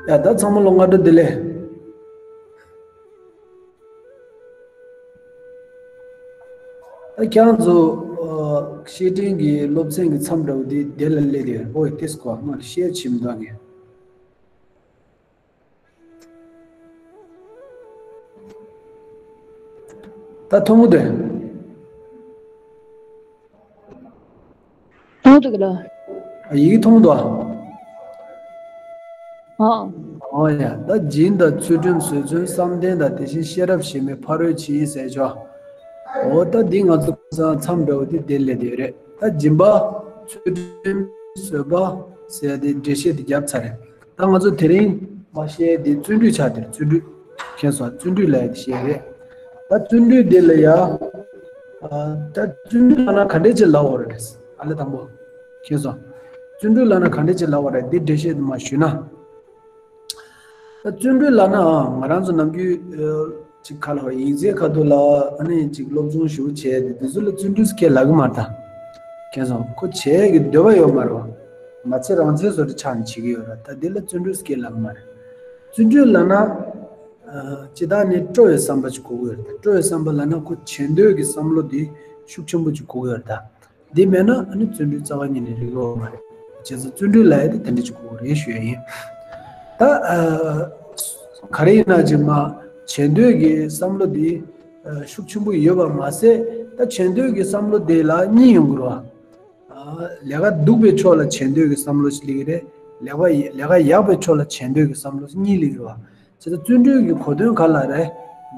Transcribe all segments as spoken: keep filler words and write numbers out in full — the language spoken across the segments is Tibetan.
ཡ་ད་ཚང་མ་ལོ་སྔ་དྲོ་བདེ་ལེགས། ད་ཁྱེད་རང་ཚོ་ཨ་བཤེས་སྤྲིང་གི་སློབ་ཚན་གྱི་མཚམས་འདྲ་བོ་དེ་དེ་ལ་སླེབས་ཡོད། ཨོ་ཡ་ཏིས་ཀོ་ང་ཤེར་བྱེད་མི་འདུག་ངས། ད་མཐོང་གི་འདུག་མཐོང་འདུག་ལ། ཡི་གེ་མཐོང་འདུག་ཨ། ཨོ། ཨོ་ཡ། ད་སྦྱིན་དང་ཚུལ་ཁྲིམས་བཟོད་བརྩོན་བསམ་གཏན་དང་དེ་བཞིན་ཤེས་རབ་ཞེས་མི་ཕ་རོལ་ཕྱིན་ཟེར་ཆོག་ཨོ་ད་འདི་ང་ཚོ་ཁ་སང་མཚམས་འདྲ་བོ་དེ་དེ་ལས་དེ་རེད། ད་སྦྱིན་པ་ཚུལ་ཁྲིམས་བཟོད་པ་ཟེར་དེ་འགྲེལ་བཤད་དེ་བརྒྱབ་ཚར་རེད། ད་ང་ཚོ་དེ་རིང་མ་བཤད་དེ་བརྩོན་འགྲུས་ཆགས་དེར་བརྩོན་འགྲུས། མཁྱེན་སོང་། བརྩོན་འགྲུས་ལ་ཡ་དེ་བཤད་རེད། ད་བརྩོན་འགྲུས་དེ་ལ་ཡ། ཨ་ད་བརྩོན་འགྲུས་ལབ་ན་ག་འདྲས་ཅིག་ལབ་དགོས་རེད། ཨ་ལེ་དང་པོ། མཁྱེན་སོང་། བརྩོན་འགྲུས་ལབ་ན་ག་འདྲས་ཅིག་ལབ་དགོས་རེད། འདི་འགྲེལ་བཤད་དུ་མ་ཞུས་ན། ད་བརྩོན་འགྲུས་ལབ་ན་ང་རང་ཚོ་ནམ་རྒྱུན་ཨ་ཅིག་ག་ལ་བ་ཡིག་ཚད་ཁ་ཐུག་ལ་ཨ་ནི་ཅིག་སློབ་སྦྱོང་ཞུ་བྱས་ཏེ་དེ་ཚོ་ལ་བརྩོན་འགྲུས་སྐད་ལབ་གི་མ་རེད་ད། མཁྱེན་སོང་། ཁོ་བྱས་ཀྱི་འདོད་པ་ཡོད་མ་རེད་བ། མ་ཚད་རང་ཚད་བཟོ་འདྲ་ཆགས་ནས་བྱེད་ཀྱི་ཡོད་རེད། ད་དེ་ལ་བརྩོན་འགྲུས་སྐད་ལབ་གི་མ་རེད། བརྩོན་འགྲུས་ལབ་ན། ཨ་ཅི་ད་ནི་སྤྲོ་བའི་བསམ་པ་ཅིག་དགོས་ཀྱི་ཡོད་རེད་ད། སྤྲོ་བའི་བསམ་པ་ལབ་ན་ཁོ་བྱེད་འདོད་ཀྱི་བསམ་བློ་དེ་ཤུགས་ཆེན་པོ་ཅིག་དགོས་ཀྱི་ཡོད་རེད་ད། འདི་མེད་ན་ཨ་ནི་བརྩོན་འགྲུས་རྩ་བ་ཉིད་ནས་རིག་གི་ཡོད་མ་རེད། བྱས་ཙང་བརྩོན་འགྲུས་ལབ་ཡ་དེ་དེ་འདྲ་ཅིག་དགོས་ཀྱི་རེད་ཞུ་ཡ་ཡིན། ད་ཨ་ག་རེ་ཡིན་ན་ཅིག་མ་བྱེད་འདོད་ཀྱི་བསམ་བློ་དེ་ཨ་ཤུགས་ཆེན་པོ་ཡོད་པ་མ་ཟད། ད་བྱེད་འདོད་ཀྱི་བསམ་བློ་དེ་ལ་གཉིས་ཡོང་གི་རེད་བ། ཨ་ལས་ཀ་སྡུག་པའི་ཕྱོགས་ལ་བྱེད་འདོད་ཀྱི་བསམ་བློ་ཞིག་སླེབས་ཀྱི་རེད། ལས་ཀ་ཡ་ལས་ཀ་ཡག་པའི་ཕྱོགས་ལ་བྱེད་འདོད་ཀྱི་བསམ་བློ་ཞིག་གཉིས་སླེབས་ཀྱི་རེད་བ། བྱས་ཙང་བརྩོན་འགྲུས་ཀྱི་གོ་དོན་ག་ལ་རེད།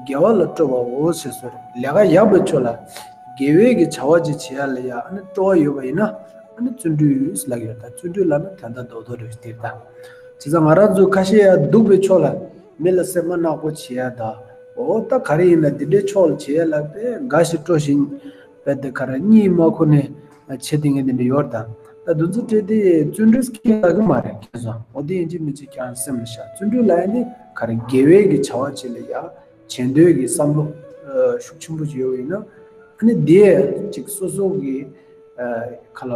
དགེ་བ་ལ་སྤྲོ་བའོ་ཞེས་སོ། ལས་ཀ་ཡག་པའི་ཕྱོགས་ལ་དགེ་བའི་གི་བྱ་བ་ཅིག་བྱེད་ཡ་ལ་ཡ་ཨ་ནི་སྤྲོ་བ་ཡོད་པ་ཡིན་ན་ཨ་ནི་བརྩོན་འགྲུས་ལབ་ཀྱི་ཡོད་ད། བརྩོན་འགྲུས་ལབ་ན་དོན་དག་རྡོག་རྡོག་རེད་དེ་ད། བྱས་ཙང་ང་རང་ཚོ་ཁ་ཤས་ཡ་སྡུག་པའི་ཕྱོགས་ལ་མི་ལ་སེམས་པ་ནག་པོ་བྱེད་ཡ་ད། འོ་ད་ག་རེ་ཡིན་ན་འདི་འདྲའི་ཕྱོགས་ལ་བྱེད་ཡ་ལ་དཔེ་དགའ་ཞིང་སྤྲོ་ཞིང་དཔེ་དེ་ག་རེ་གཉིད་མ་ཁུག་ནས་བྱེད་དེ་ངས་འདི་འདྲ་ཡོད་ད། ད་འདི་ཚོ་སྤྲད་དེ་བརྩོན་འགྲུས་སྐད་ལབ་གི་མ་རེད་མཁྱེན་སོང་། འོ་དེ་ཡིན་གཅིག་མིན་གཅིག་ཁྱེད་རང་སེམས་ལ་བཞག་བརྩོན་འགྲུས་ལབ་ཡ་ནི་ག་རེ་དགེ་བའི་གི་བྱ་བ་ཅིག་ལ་ཡ་བྱེད་འདོད་ཀྱི་བསམ་བློ་ཤུགས་ཆེན་པོ་ཅིག་ཡོད་པ་ཡིན་ན་ཨ་ནི་དེ་ཅིག་སོ་སོ་གི་ག་ལ་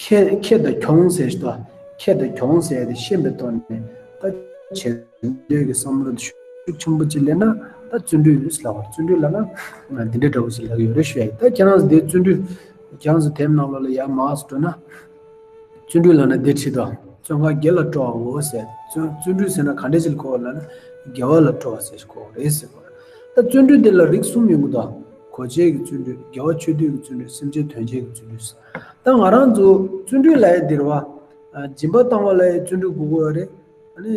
ཁེ་ཁེ་དང་གྱོང་ཟེར་ཞིག་ད། ཁེ་དང་གྱོང་ཟེར་ཡ་དེ་ཤེས་པའི་ཐོག་ནས་ད་བྱེད་འདོད་ཀྱི་བསམ་བློ་དེ་ཤུགས་ཆེན་པོ་ཅིག་སླེབས་ན་ད་བརྩོན་འགྲུས་ལབ་པ། བརྩོན་འགྲུས་ལབ་ན་འདི་འདྲ་འདྲ་བོ་ཞིག་ལབ་ཀྱི་ཡོད་རེད་ཞུ་ཡ་ཡིན། ད་ཁྱེད་རང་ཚོ་དེ་བརྩོན་འགྲུས་ཁྱེད་རང་ཚོ་དེབ་ནང་ལོགས་ལ་ཡར་མར་འགྲོ་ན། བརྩོན་འགྲུས་ལབ་ན་འདི་བྲིས་དང་། བརྩོན་འགྲུས་དགེ་ལ་སྤྲོ་བའོ་ཟེར། བརྩོན་བརྩོན་འགྲུས་ཟེར་ན་ག་འདྲ་ཞིག་ལ་གོ་བ་ལབ་ན་དགེ་བ་ལ་སྤྲོ་བ་ཟེར་ཞིག་གོ་བ་རེད་ཟེར་གོ། ད་བརྩོན་འགྲུས་འདི་ལ་རིགས་གསུམ་ཡོང་གི་འདུག་གོ་བྱེད་ཀྱི་བརྩོན་འགྲུས། དགེ་བ་ཆོས་སྡུད་ཀྱི་བརྩོན་འགྲུས། སེམས་ཅན་དོན་བྱེད་ཀྱི་བརྩོན་འགྲུས། ད་ང་རང་ཚོ་བརྩོན་འགྲུས་ལབ་ཡ་འདི་རེད་བ། སྦྱིན་པ་བཏང་བ་ལ་ཡ་བརྩོན་འགྲུས་དགོས་ཀྱི་ཡོད་རེད། ཨ་ནི་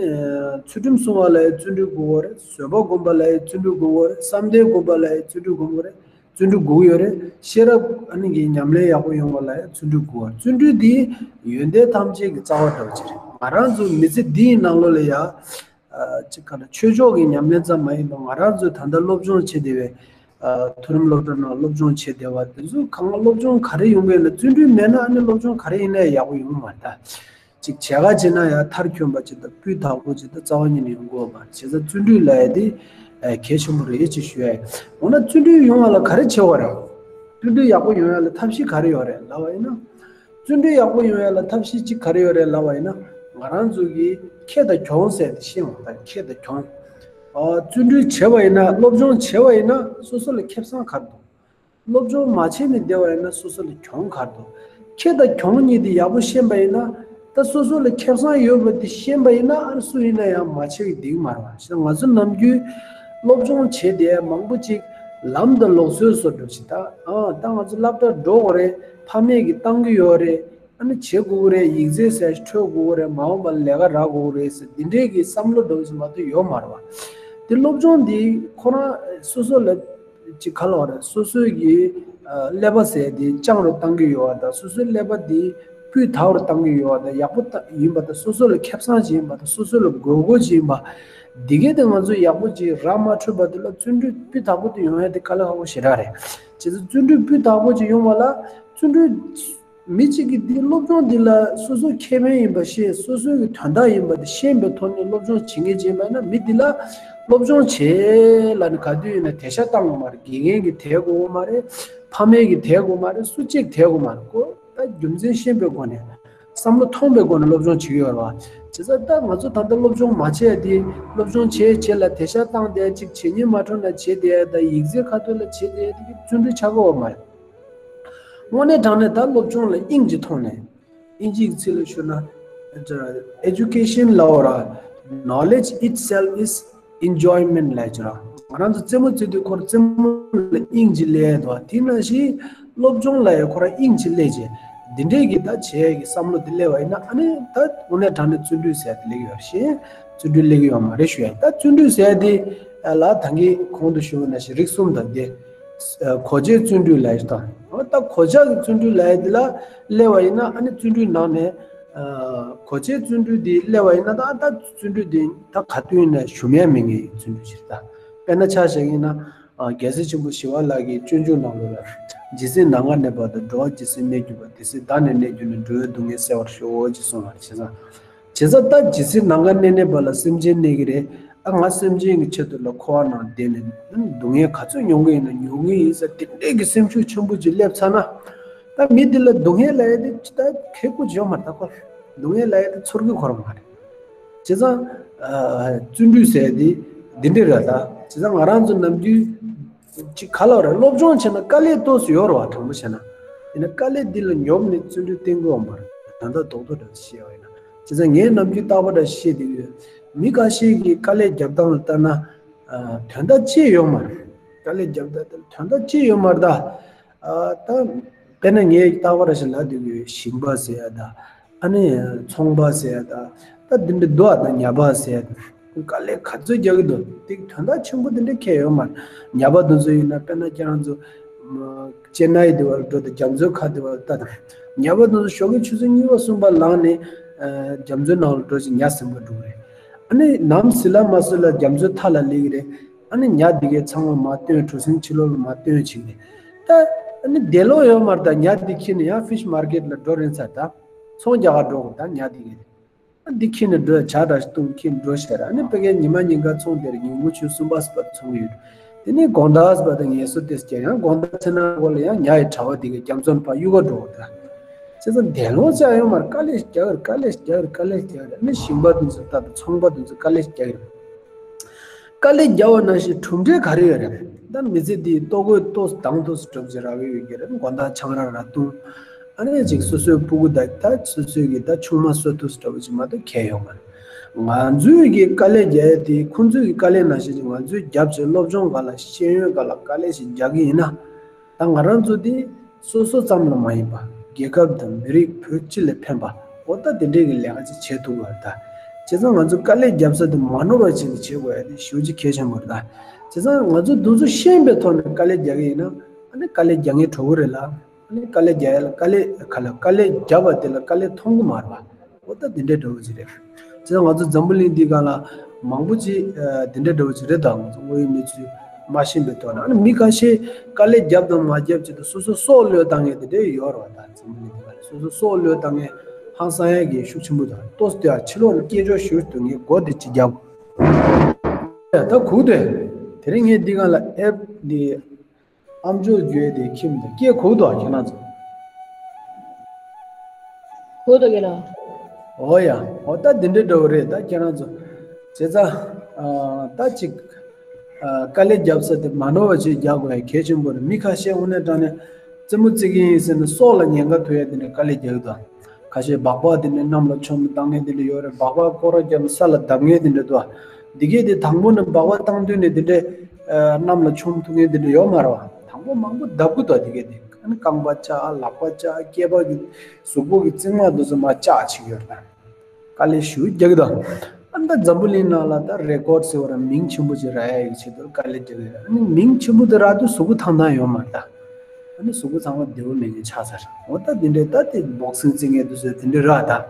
ཚུལ་ཁྲིམས་སྲུང་བ་ལ་ཡ་བརྩོན་འགྲུས་དགོས་ཀྱི་ཡོད་རེད། བཟོད་པ་སྒོམ་པ་ལ་ཡ་བརྩོན་འགྲུས་དགོས་ཀྱི་ཡོད་རེད། བསམ་གཏན་སྒོམ་པ་ལ་ཡ་བརྩོན་འགྲུས་དགོས་ཀྱི་ཡོད་རེད། བརྩོན་འགྲུས་དགོས་ཀྱི་ཡོད་རེད། ཤེས་རབ་ཨ་ནི་གི་ཉམས་ལེན་ཡག་པོ་ཡོང་བ་ལ་ཡང་བརྩོན་འགྲུས་དགོས། བརྩོན་འགྲུས་འདི་ཡོན་ཏན་ཐམས་ཅད་ཀྱི་རྩ་བ་འདྲ་བོ་ཅིག་རེད། ང་རང་ཚོ་མི་ཚེ་འདིའི་ནང་ལོགས་ལ་ཡ་ཨ་ཅིག་ག་ལ་ཆོས་ཕྱོགས་ཀྱི་ཉམས་ལེན་ཙམ་མ་ཡིན་པར་ང་རང་ཚོས་ད་ལྟ་སློབ་སྦྱོང་བྱེད་བསྡད་པའི་ཨ་མཐོ་རིམ་སློབ་གྲྭ་ནང་སློབ་སྦྱོང་བྱེད་བསྡད་པ་དེ་ཚོ་གང་སློབ་སྦྱོང་ག་རེ་ཡོང་གི་ཡོད་ན་བརྩོན་འགྲུས་མེད་ན་ཨ་ནི་སློབ་སྦྱོང་ག་རེ་ཡིན་ན་ཡང་ཡག་པོ་ཡོང་གི་མ་རེད་ད། ཅིག་བྱེད་ག་བྱེད་ན་ཡང་མཐར་འཁྱོལ་བ་ཅིག་དང་སྤུས་དག་པོ་ཅིག་དང་རྩ་བ་ཉིད་ནས་ཡོང་དགོས་པ་བྱས་ཙང་བརྩོན་འགྲུས་ལབ་ཡ་དེ་ཨ་གལ་ཆེན་པོ་རེད་ཅེས་ཞུ་ཡ་ཡིན། འོ་ན་བརྩོན་འགྲུས་ཡོང་བ་ལ་ག་རེ་བྱེད་དགོས་རེད། བརྩོན་འགྲུས་ཡག་པོ་ཡོང་ཡ་ལ་ཐབས་ཤེས་ག་རེ་ཡོད་རེད་ལབ་པ་ཡིན་ན། བརྩོན་འགྲུས་ཡག་པོ་ཡོང་ཡ་ལ་ཐབས་ཤེས་གཅིག་ག་རེ་ཡོད་རེད་ལབ་པ་ཡིན་ན། ང་རང་ཚོ་གིས་ཁེ་དང་གྱོང་ཟེར་དེ་ཤེས་དགོས་ད། ཁེ་དང་གྱོང་། ཨ་བརྩོན་འགྲུས་བྱས་པ་ཡིན་ན་སློབ་སྦྱོང་བྱས་པ་ཡིན་ན་སོ་སོ་ལ་ཁེ་བཟང་ག་རེ་འདུག་སློབ་སྦྱོང་མ་བྱས་ནས་བསྡད་པ་ཡིན་ན་སོ་སོ་ལ་གྱོང་ག་རེ་འདུག་ཁེ་དང་གྱོང་གཉིས་དེ་ཡག་པོ་ཤེས་པ་ཡིན་ན། ད་སོ་སོ་ལ་ཁེ་བཟང་ཡོད་པ་དེ་ཤེས་པ་ཡིན་ན་ཨ་ནི་སུ་ཡིན་ན་ཡང་མ་བྱས་པའི་སྡིག་མ་རེད་བ། ཞེ་ན་ང་ཚོ་ནམ་རྒྱུན་སློབ་སྦྱོང་བྱས་བསྡད་མང་པོ་ཅིག་ལམ་དང་ལུགས་སྲོལ་བཟོ་འདྲ་ཞིག་ད། ཨ་ད་ང་ཚོ་སློབ་གྲྭ་འགྲོ་དགོས་རེད། ཕ་མས་ཀྱིས་བཏང་གི་ཡོད་རེད། ཨ་ནི་བྱེད་དགོས་ཀྱི་རེད། ཡིག་ཚད་ཟེར་ཞིག་འཕྲོད་དགོས་ཀྱི་རེད། མ་འོངས་པ་ལ་ལས་ཀ་རག་དགོས་ཀྱི་རེད་ཟེར་འདི་འདྲའི་གི་བསམ་བློ་འདྲ་བོ་ཞིག་མ་གཏོགས་ཡོད་མ་རེད་བ། དེ་སློབ་སྦྱོང་འདི་ཁོ་རང་སོ་སོ་ལ་ཅིག་ག་ལབ་དགོས་རེད། སོ་སོའི་གི་ཨ་ཀླད་པ་ཟེར་དེ་སྤྱང་རུ་བཏང་གི་ཡོད་པ་དང་། སོ་སོའི་ཀླད་པ་འདི་སྤུས་དག་རུ་བཏང་གི་ཡོད་པ་དང་། ཡག་པོ་ཡིན་པ་དང་། སོ་སོ་ལ་ཁེ་བཟང་ཅིག་ཡིན་པ་དང་། སོ་སོ་ལ་དགོས་མཁོ་ཅིག་ཡིན་པ། འདི་གས་དེ་ང་ཚོ་ཡག་པོ་ཅིག་རག་མ་འཕྲོད་པ་དེ་ལ་བརྩོན་འགྲུས་སྤུས་དག་པོ་དེ་ཡོང་ཡ་དེ་དཀའ་ལས་ཁག་པོ་ཞེ་དྲག་རེད། བྱས་ཙང་བརྩོན་འགྲུས་སྤུས་དག་པོ་ཅིག་ཡོང་བ་ལ་བརྩོན་འགྲུས། མི་གཅིག་གིས་འདི་སློབ་སྦྱོང་འདི་ལ་སོ་སོ་ཁེ་ཕན་ཡིན་པ་ཤེས། སོ་སོའི་གི་དོན་དག་ཡིན་པ་དེ་ཤེས་པའི་ཐོག་ནས་སློབ་སྦྱོང་བྱེད་མཁན་ཅིག་ཡིན་པ་ཡིན་ན། མི་འདི་ལ་སློབ་སྦྱོང་བྱེད་ལབ་ནས་ག་དུས་ཡིན་ན་དེད་ཤག་བཏང་དགོས་མ་རེད། དགེ་རྒན་གྱིས་དེད་དགོས་མ་རེད། ཕ་མས་ཀྱིས་དེད་དགོས་མ་རེད། སུ་གཅིག་དེད་དགོས་མ་རེད། ཁོ་ད་རྒྱུ་མཚན་ཤེས་པའི་སྒོ་ནས། བསམ་བློ་ཐོངས་པའི་སྒོ་ནས་སློབ་སྦྱོང་བྱེད་ཀྱི་ཡོད་རེད་བ། བྱས་ཙང་ད་ང་ཚོ་ད་ལྟ་སློབ་སྦྱོང་མ་བྱས་དེ་སློབ་སྦྱོང་བྱས་བྱས་ལ་དེ་ཤ་བཏང་དེ་ཅིག་བྱེད་ཉན་མ་འཕྲོ་ན་བྱེད་དེ་ད་ཡིག་ཚད་ཁ་ཐུག་ལ་བྱེད་དེ་དེ་གི་བརྩོན་འགྲུས་ཆགས་ཀྱི་ཡོད་མ་རེད། དངོས་གནས་དྲང་གནས་ད་སློབ་སྦྱོང་ལ་དབྱིངས་ཀྱི་ཐོག་ནས། དབྱིན་ཇིའི་ཚིག་ལ་ཞུ་ན། Education ལབ་ར། Knowledge itself is enjoyment ལབ་ཀྱི་ར། ང་རང་ཚོ་རྩེད་མོ་རྩེ་དུས་ཁོ་ར་རྩེད་མོ་ལ་དབྱིངས་ཀྱིས་སླེབས་འདུག་དེ་ནང་བཞིན་སློབ་སྦྱོང་ལ་ཡང་ཁོ་ར་དབྱིངས་ཀྱིས་སླེབས་བྱས། འདི་འདྲས་ཀྱི་ད་བྱས་ཀྱི་བསམ་བློ་དེ་སླེབས་པ་ཡིན་ན་ཨ་ནི་ད་དངོས་གནས་དྲང་གནས་བརྩོན་འགྲུས་ཟེར་དེ་སླེབས་ཀྱི་ཡོད་རེད་ཤེས། བརྩོན་འགྲུས་སླེབས་ཀྱི་ཡོད་མ་རེད་ཞུ་ཡ། ད་བརྩོན་འགྲུས་ཟེར་དེ་ལ་ད་གིན་གོང་དུ་ཞུས་པ་ནང་བཞིན་རིགས་གསུམ་དང་དེ། གོ་ཆའི་བརྩོན་འགྲུས་ལབ་ཡ་ཞིག་དང་། འོ་ད་གོ་ཆ་གི་བརྩོན་འགྲུས་ལབ་ཡ་འདི་ལ་སླེབས་པ་ཡིན་ན་ཨ་ནི་བརྩོན་འགྲུས་ནང་ནས། གོ་ཆའི་བརྩོན་འགྲུས་འདི་སླེབས་པ་ཡིན་ན་ད་ད་བརྩོན་འགྲུས་འདི་ད་ག་དུས་ཡིན་ན་ཞུམ་ཡ་མེད་མཁན་གྱི་བརྩོན་འགྲུས་ཤིག་རེད་ད། དཔེར་ན་ཆ་བཞག་ཡིན་ན། རྒྱལ་སྲས་ཆེན་པོ་ཞི་བ་ལྷ་གི་སྤྱོད་འཇུག་ནང་ལོགས་ལ། ཇི་སྲིད་ནམ་མཁའ་གནས་པ་དང་། འགྲོ་བ་ཇི་སྲིད་གནས་གྱུར་པ། དེ་སྲིད་བདག་ནི་གནས་གྱུར་ནས། འགྲོ་བའི་སྡུག་བསྔལ་སེལ་བར་ཤོག་ཅེས་གསུངས་པ་རེད་བྱས་ཙང་། བྱས་ཙང་ད་ཇི་སྲིད་ནམ་མཁའ་གནས་གནས་པ་ལ་སེམས་ཅན་གནས་ཀྱི་རེད། ཨ་ང་སེམས་ཅན་གྱི་ཆེད་དུ་ལ་འཁོར་བ་ནང་བསྡད་ནས་སྡུག་བསྔལ་ག་ཚོད་མྱོང་གི་ཡིན་ན་མྱོང་གི་ཡིན་ཟེར་དེ་འདྲས་ཀྱི་སེམས་ཤུགས་ཆེན་པོ་ཅིག་སླེབས་ཚར་ན། ད་མི་འདི་ལ་སྡུག་བསྔལ་ལབ་ཡ་དེ་ཅི་ད་ཁེ་ཀོ་ཅིག་ཡོད་མ་རེད་ད་ཁོ། སྡུག་བསྔལ་ལབ་ཡ་དེ་ཚོར་གི་ཁོ་རང་མ་རེད། བྱས་ཙང་། བརྩོན་འགྲུས་ཟེར་ཡ་དེ་འདི་འདྲས་རེད་ད། བྱས་ཙང་ང་རང་ཚོ་ནམ་རྒྱུན། ཅིག་ག་ལ་རེད་སློབ་སྦྱོང་བྱས་ན་དཀའ་ལས་ཏོག་ཙམ་ཡོད་རེད་བ་དྲང་པོ་བྱས་ན། ཡིན་ན་དཀའ་ལས་འདི་ལ་ཉོབ་ནས་བརྩོན་འགྲུས་བསྟེན་དགོས་བ་མ་རེད་ད་ལྟ་རྡོག་རྡོག་འདྲ་བཤད་པ་ཡིན་ན། བྱས་ཙང་ངས་ནམ་རྒྱུན་རྟག་པར་འདྲ་བཤད་བསྡད་ཀྱི་ཡོད། མི་ཁ་ཤས་ཀྱིས་དཀའ་ལས་རྒྱབ་སྟངས་ལ་ལྟ་ན། དོན་དག་ཅི་ཡོད་མ་རེད། དཀའ་ལས་རྒྱབ་སྟངས་དེ་ལ་དོན་དག་ཅི་ཡོད་མ་རེད་ད། ད། དཔེར་ན་ངས་རྟག་པར་ཞིག་ལབ་བསྡད་ཀྱི་ཡོད་ཞིང་པ་ཟེར་ཡ་ད། ཨ་ནི་ཚོང་པ་ཟེར་ཡ་ད། ད་འདི་འདྲ་འདུག་ཨ་ད་ཉ་པ་ཟེར་ཡ་ད། དཀའ་ལས་ག་ཚོད་རྒྱག་གི་འདུག་དེ་དོན་དག་ཆེན་པོ་དེ་འདྲ་ཁྱད་ཡོད་མ་རེད། ཉ་པ་དེ་ཚོ་ཡིན་ན་དཔེར་ན་ཁྱེད་རང་ཚོ། ཅེ་ནའི་དེ་བར་འགྲོ་དང་རྒྱ་མཚོའི་ཁ་དེ་བར་ལྟ་དང་། ཉ་པ་དེ་ཚོ་ཞོགས་ཀའི་ཆུ་ཚོད་གཉིས་པ་གསུམ་པ་ལངས་ནས། རྒྱ་མཚོའི་ནང་ལ་འགྲོ་ཅིག་ཉ་ཟིན་པ་འགྲོ་གི་རེད། ཨ་ནི་ནམ་ཟིན་ལ་མ་ཟིན་ལ་རྒྱ་མཚོའི་མཐའ་ལ་སླེབས་ཀྱི་རེད། ཨ་ནི་ཉ་འདི་གའི་ཚང་མ་མར་བཏོན་གྲུ་གཟིངས་ཕྱི་ལོགས་ལ་མར་བཏོན་བྱས་ནས། ད་ཨ་ནི་བདེ་ལོག་ཡོད་མ་རེད་ད་ཉ་འདི་ཁྱེར་ནས་ཡང་ཕིཤ་མར་ཀེཊ་ལ་འགྲོ་རན་ཚར་ད། ཚོང་རྒྱག་ག་འགྲོ་དགོས་ད་ཉ་འདི་གའི། ཨ་འདི་ཁྱེར་ནས་འགྲོ་ཇ་འདྲ་ཞིག་བཏུང་ཁྱེར་འགྲོ་བྱས་ར་ཨ་ནི་ཕ་གིའི་ཉི་མ་ཉིན་གང་ཚོང་དེར་ཉིན་གུང་ཆུ་གསུམ་པ་སྤར་ཚོང་ཡོད། དེ་ནས་དགོང་དག་སྤར་དང་ངལ་གསོ་ཏེ་སྐྱེ་ཡང་དགོང་དག་ཚེ་ན་གོ་ལ་ཡང་ཉ་ཡི་གྲྭ་བ་འདི་གའི་རྒྱ་མཚོ་ཕར་གཡུག་ག་འགྲོ་དགོས་ད། བྱས་ཙང་བདེ་ལོག་ཅག་ཡོད་མ་རེད་དཀའ་ལས་རྒྱག་རེད་དཀའ་ལས་རྒྱག་རེད་དཀའ་ལས་རྒྱག་རེད་ཨ་ནི་ཞིང་པ་དེ་ཚོ་ལྟ་དང་ཚོང་པ་དེ་ཚོ་དཀའ་ལས་རྒྱག་རེད། དཀའ་ལས་རྒྱག་པ་ནང་བཞིན་གྲུབ་འབྲས་ག་རེ་ཡོད་རེད། ད་མི་ཚེ་འདིའི་ལྟོ་གོས་ཏོག་ཙམ་དང་ཏོག་ཙམ་གྲུབ་ཅིག་རག་གི་ཡོད་ཀྱི་རེད་མགོ་ཐག་ཆང་རག་རག་འཐུང་། ཨ་ནི་ཅིག་སོ་སོའི་སྤུ་གུ་དང་ད་སོ་སོའི་གི་ད་ཆུང་མ་གསོ་ཐུབ་ཙམ་འདྲ་པོ་ཅིག་མ་གཏོགས་གལ་ཡོད་མ་རེད། ང་ཚོའི་གི་དཀའ་ལས་རྒྱག་ཡས་དེ་ཁོང་ཚོའི་གི་དཀའ་ལས་ནང་བཞིན་ཅིག་ང་ཚོའི་རྒྱབ་ཀྱི་སློབ་སྦྱོང་སྒང་ལ་ཤེས་ཡོན་སྒང་ལ་དཀའ་ལས་ཤིག་རྒྱག་གི་ཡིན་ན། ད་ང་རང་ཚོ་དེ་སོ་སོ་ཙམ་ལ་མ་ཡིན་པ་རྒྱལ་ཁབ་དང་མི་རིགས་བོད་སྤྱི་ལ་ཕན་པ་འོ་ད་དེ་འདྲའི་གི་ལས་ཀ་ཅིག་བྱེད་ཐུབ་དགོས་རེད་ད། བྱས་ཙང་ང་ཚོ་དཀའ་ལས་རྒྱབ་ས་དེ་མ་ནོར་བ་བྱས་ནས་བྱེད་དགོས་ཡ་དེ་ཞེ་པོ་ཅིག་གལ་ཆེན་པོ་རེད་ད། བྱས་ཙང་ང་ཚོ་དེ་ཚོ་ཤེས་པའི་ཐོག་ནས་དཀའ་ལས་རྒྱག་གི་ཡིན་ན་ཨ་ནི་དཀའ་ལས་རྒྱག་མཁན་གྲོགས་པོ་རེད་ལ། ཨ་ནི་དཀའ་ལས་རྒྱག་ཡ་ལ་དཀའ་ལས་ག་ལ་དཀའ་ལས་རྒྱབ་པ་དེ་ལ་དཀའ་ལས་མཐོང་གི་མ་རེད་པ། འོ་ད་དེ་འདྲའི་འདྲ་བོ་ཅིག་རེད། བྱས་ཙང་ང་ཚོ་འཛམ་བུ་གླིང་འདིའི་སྒང་ལ་མང་པོ་ཅིག་དེ་འདྲའི་འདྲ་བོ་ཅིག་རེད་ད་ང་ཚོ་དངོས་ཡོད་གནས་ཚུལ་མ་ཤེས་པའི་ཐོག་ནས་ཨ་ནི་མི་ཁ་ཤས་དཀའ་ལས་རྒྱབ་དང་མ་རྒྱབ་ཅིག་ཏུ་སོ་སོ་སྲོག་བློས་བཏང་མཁན་དེ་འདྲའི་ཡོད་རེད་བ་ད་འཛམ་བུ་གླིང་འདི་སྒང་ལ་སོ་སོ་སྲོག་བློས་བཏང་མཁན་ཧང་སང་ཡ་གི་ཤུགས་ཆེན་པོ་དང་ཏོག་ཙམ་དེ་ཕྱི་ལོགས་ལ་སྐད་ཅོར་ཞུ་དུས་ངས་སྒོ་དེ་ཅིག་རྒྱབ། ད་གུག་དེ། དེ་རིང་ངས་འདི་སྒང་ལ་ཨེབ་འདི། ཨ་མཆོག་བརྒྱུད་དེ་ཁྱིམ་དུ་སྐད་གོ་འདུག་ཁྱེད་རང་ཚོ། གོ་འདུག་ཁྱེད་རང་། འོ་ཡ། འོ་ད་འདི་འདྲའི་འདྲ་བོ་རེད་ད་ཁྱེད་རང་ཚོ། བྱས་ཙང་། ད་ཅིག་ཨ། དཀའ་ལས་རྒྱབ་ས་དེ་མ་ནོར་བ་ཅིག་རྒྱག་དགོས་ཡ་གལ་ཆེན་པོ་རེད། མི་ཁ་ཤས་དངོས་གནས་དྲང་གནས་རྩེད་མོ་རྩེ་གི་ཡིན་ཟེར་ནས་སྲོག་ལ་ཉེན་ཁ་ཐུག་ཡ་དེ་འདྲའི་དཀའ་ལས་རྒྱག་གི་འདུག་ཁ་ཤས་སྦག་སྦག་དེ་འདྲ་གནམ་ལ་མཆོངས་ནས་བཏང་མཁན་དེ་འདྲ་ཡོད་རེད། སྦག་སྦག་སྐོར་ར་བརྒྱབ་ནས་ས་ལ་བརྡབ་མཁན་དེ་འདྲ་འདུག་འདི་གས་དེ་དང་པོ་ནས་སྦག་སྦག་བཏང་དུས་ནས་དེ་འདྲས་གནམ་ལ་མཆོང་ཐུབ་མཁན་དེ་འདྲ་ཡོད་མ་རེད་བ། དང་པོ་མང་པོ་བརྡབ་གི་འདུག་འདི་གས་དེ་ཨ་ནི་རྐང་པ་བཅག་ལག་པ་བཅག་སྐེད་པ་གི་གཟུགས་པོ་གི་རྩིབ་མ་དེ་ཚོ་མར་བཅག་བྱེད་ཀྱི་ཡོད་རེད། དཀའ་ལས་ཞེ་པོ་རྒྱག་གི་འདུག་ཨ་ནི་ད་འཛམ་བུ་གླིང་ནང་ལ་ད་རེ་ཀོར་ཟེར་བ་ར་མིང་ཆེན་པོ་ཅིག་རག་ཡ་གི་ཆེད་དུ་དཀའ་ལས་རྒྱག་གི་རེད། ཨ་ནི་མིང་ཆེན་པོ་དེ་རག་དུས་གཟུགས་པོ་ཐང་ཐང་ཡོད་མ་རེད་ད། ཨ་ནི་གཟུགས་པོ་ཚང་མ་བདེ་པོ་མེད་མཁན་ཆགས་ཚར། འོ་ད་དེ་འདྲས་ད་དེ་སྦོག་སིང་རྩེ་མཁན་དེ་ཚོས་དེ་འདྲས་རག་ད།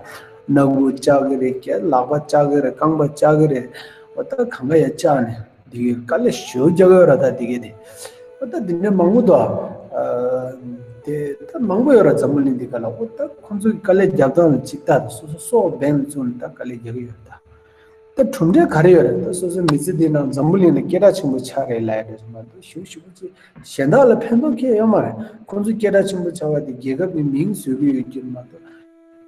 སྣ་ཁུག་བཅག་གི་རེད། ལག་པ་བཅག་གི་རེད། རྐང་པ་བཅག་གི་རེད། འོ་ད་གང་ག་ཡ་བཅག་ནས་དེ་གི་དཀའ་ལས་ཞེ་པོ་རྒྱག་གི་ཡོད་ར་ད་དེ་གི་དེ། འོ་ད་དེ་འདྲས་མང་པོ་འདུག་ཨ། དེ་ད་མང་པོ་ཡོད་ར་འཛམ་བུ་གླིང་འདི་ག་ལ། འོ་ད་ཁོང་ཚོ་གི་དཀའ་ལས་རྒྱབ་སྟངས་ལ་ཅིག་ལྟ་དང་སོ་སོ་སྲོག་འབེན་ལ་བཙུགས་ནས་ད་དཀའ་ལས་རྒྱག་གི་ཡོད་ད། ད་གྲུབ་འབྲས་ག་རེ་ཡོད་རེད། ད་སོ་སོའི་མི་ཚེ་འདི་ནང་འཛམ་བུ་གླིང་ལ་སྐད་གྲགས་ཆེན་པོ་ཆགས་རེད་ལབ་ཡ་རེད་མ་གཏོགས་ཞེ་པོ་ཞེ་པོ་ཅིག་གཞན་དག་ལ་ཕན་ཐོགས་ཁྱད་ཡོད་མ་རེད། ཁོང་ཚོ་སྐད་གྲགས་ཆེན་པོ་ཆགས་པ་དེ་རྒྱལ་ཁབ་ཀྱི་མིང་བཟོས་ཀྱི་ཡོད་ཀྱི་རེད་མ་གཏོགས།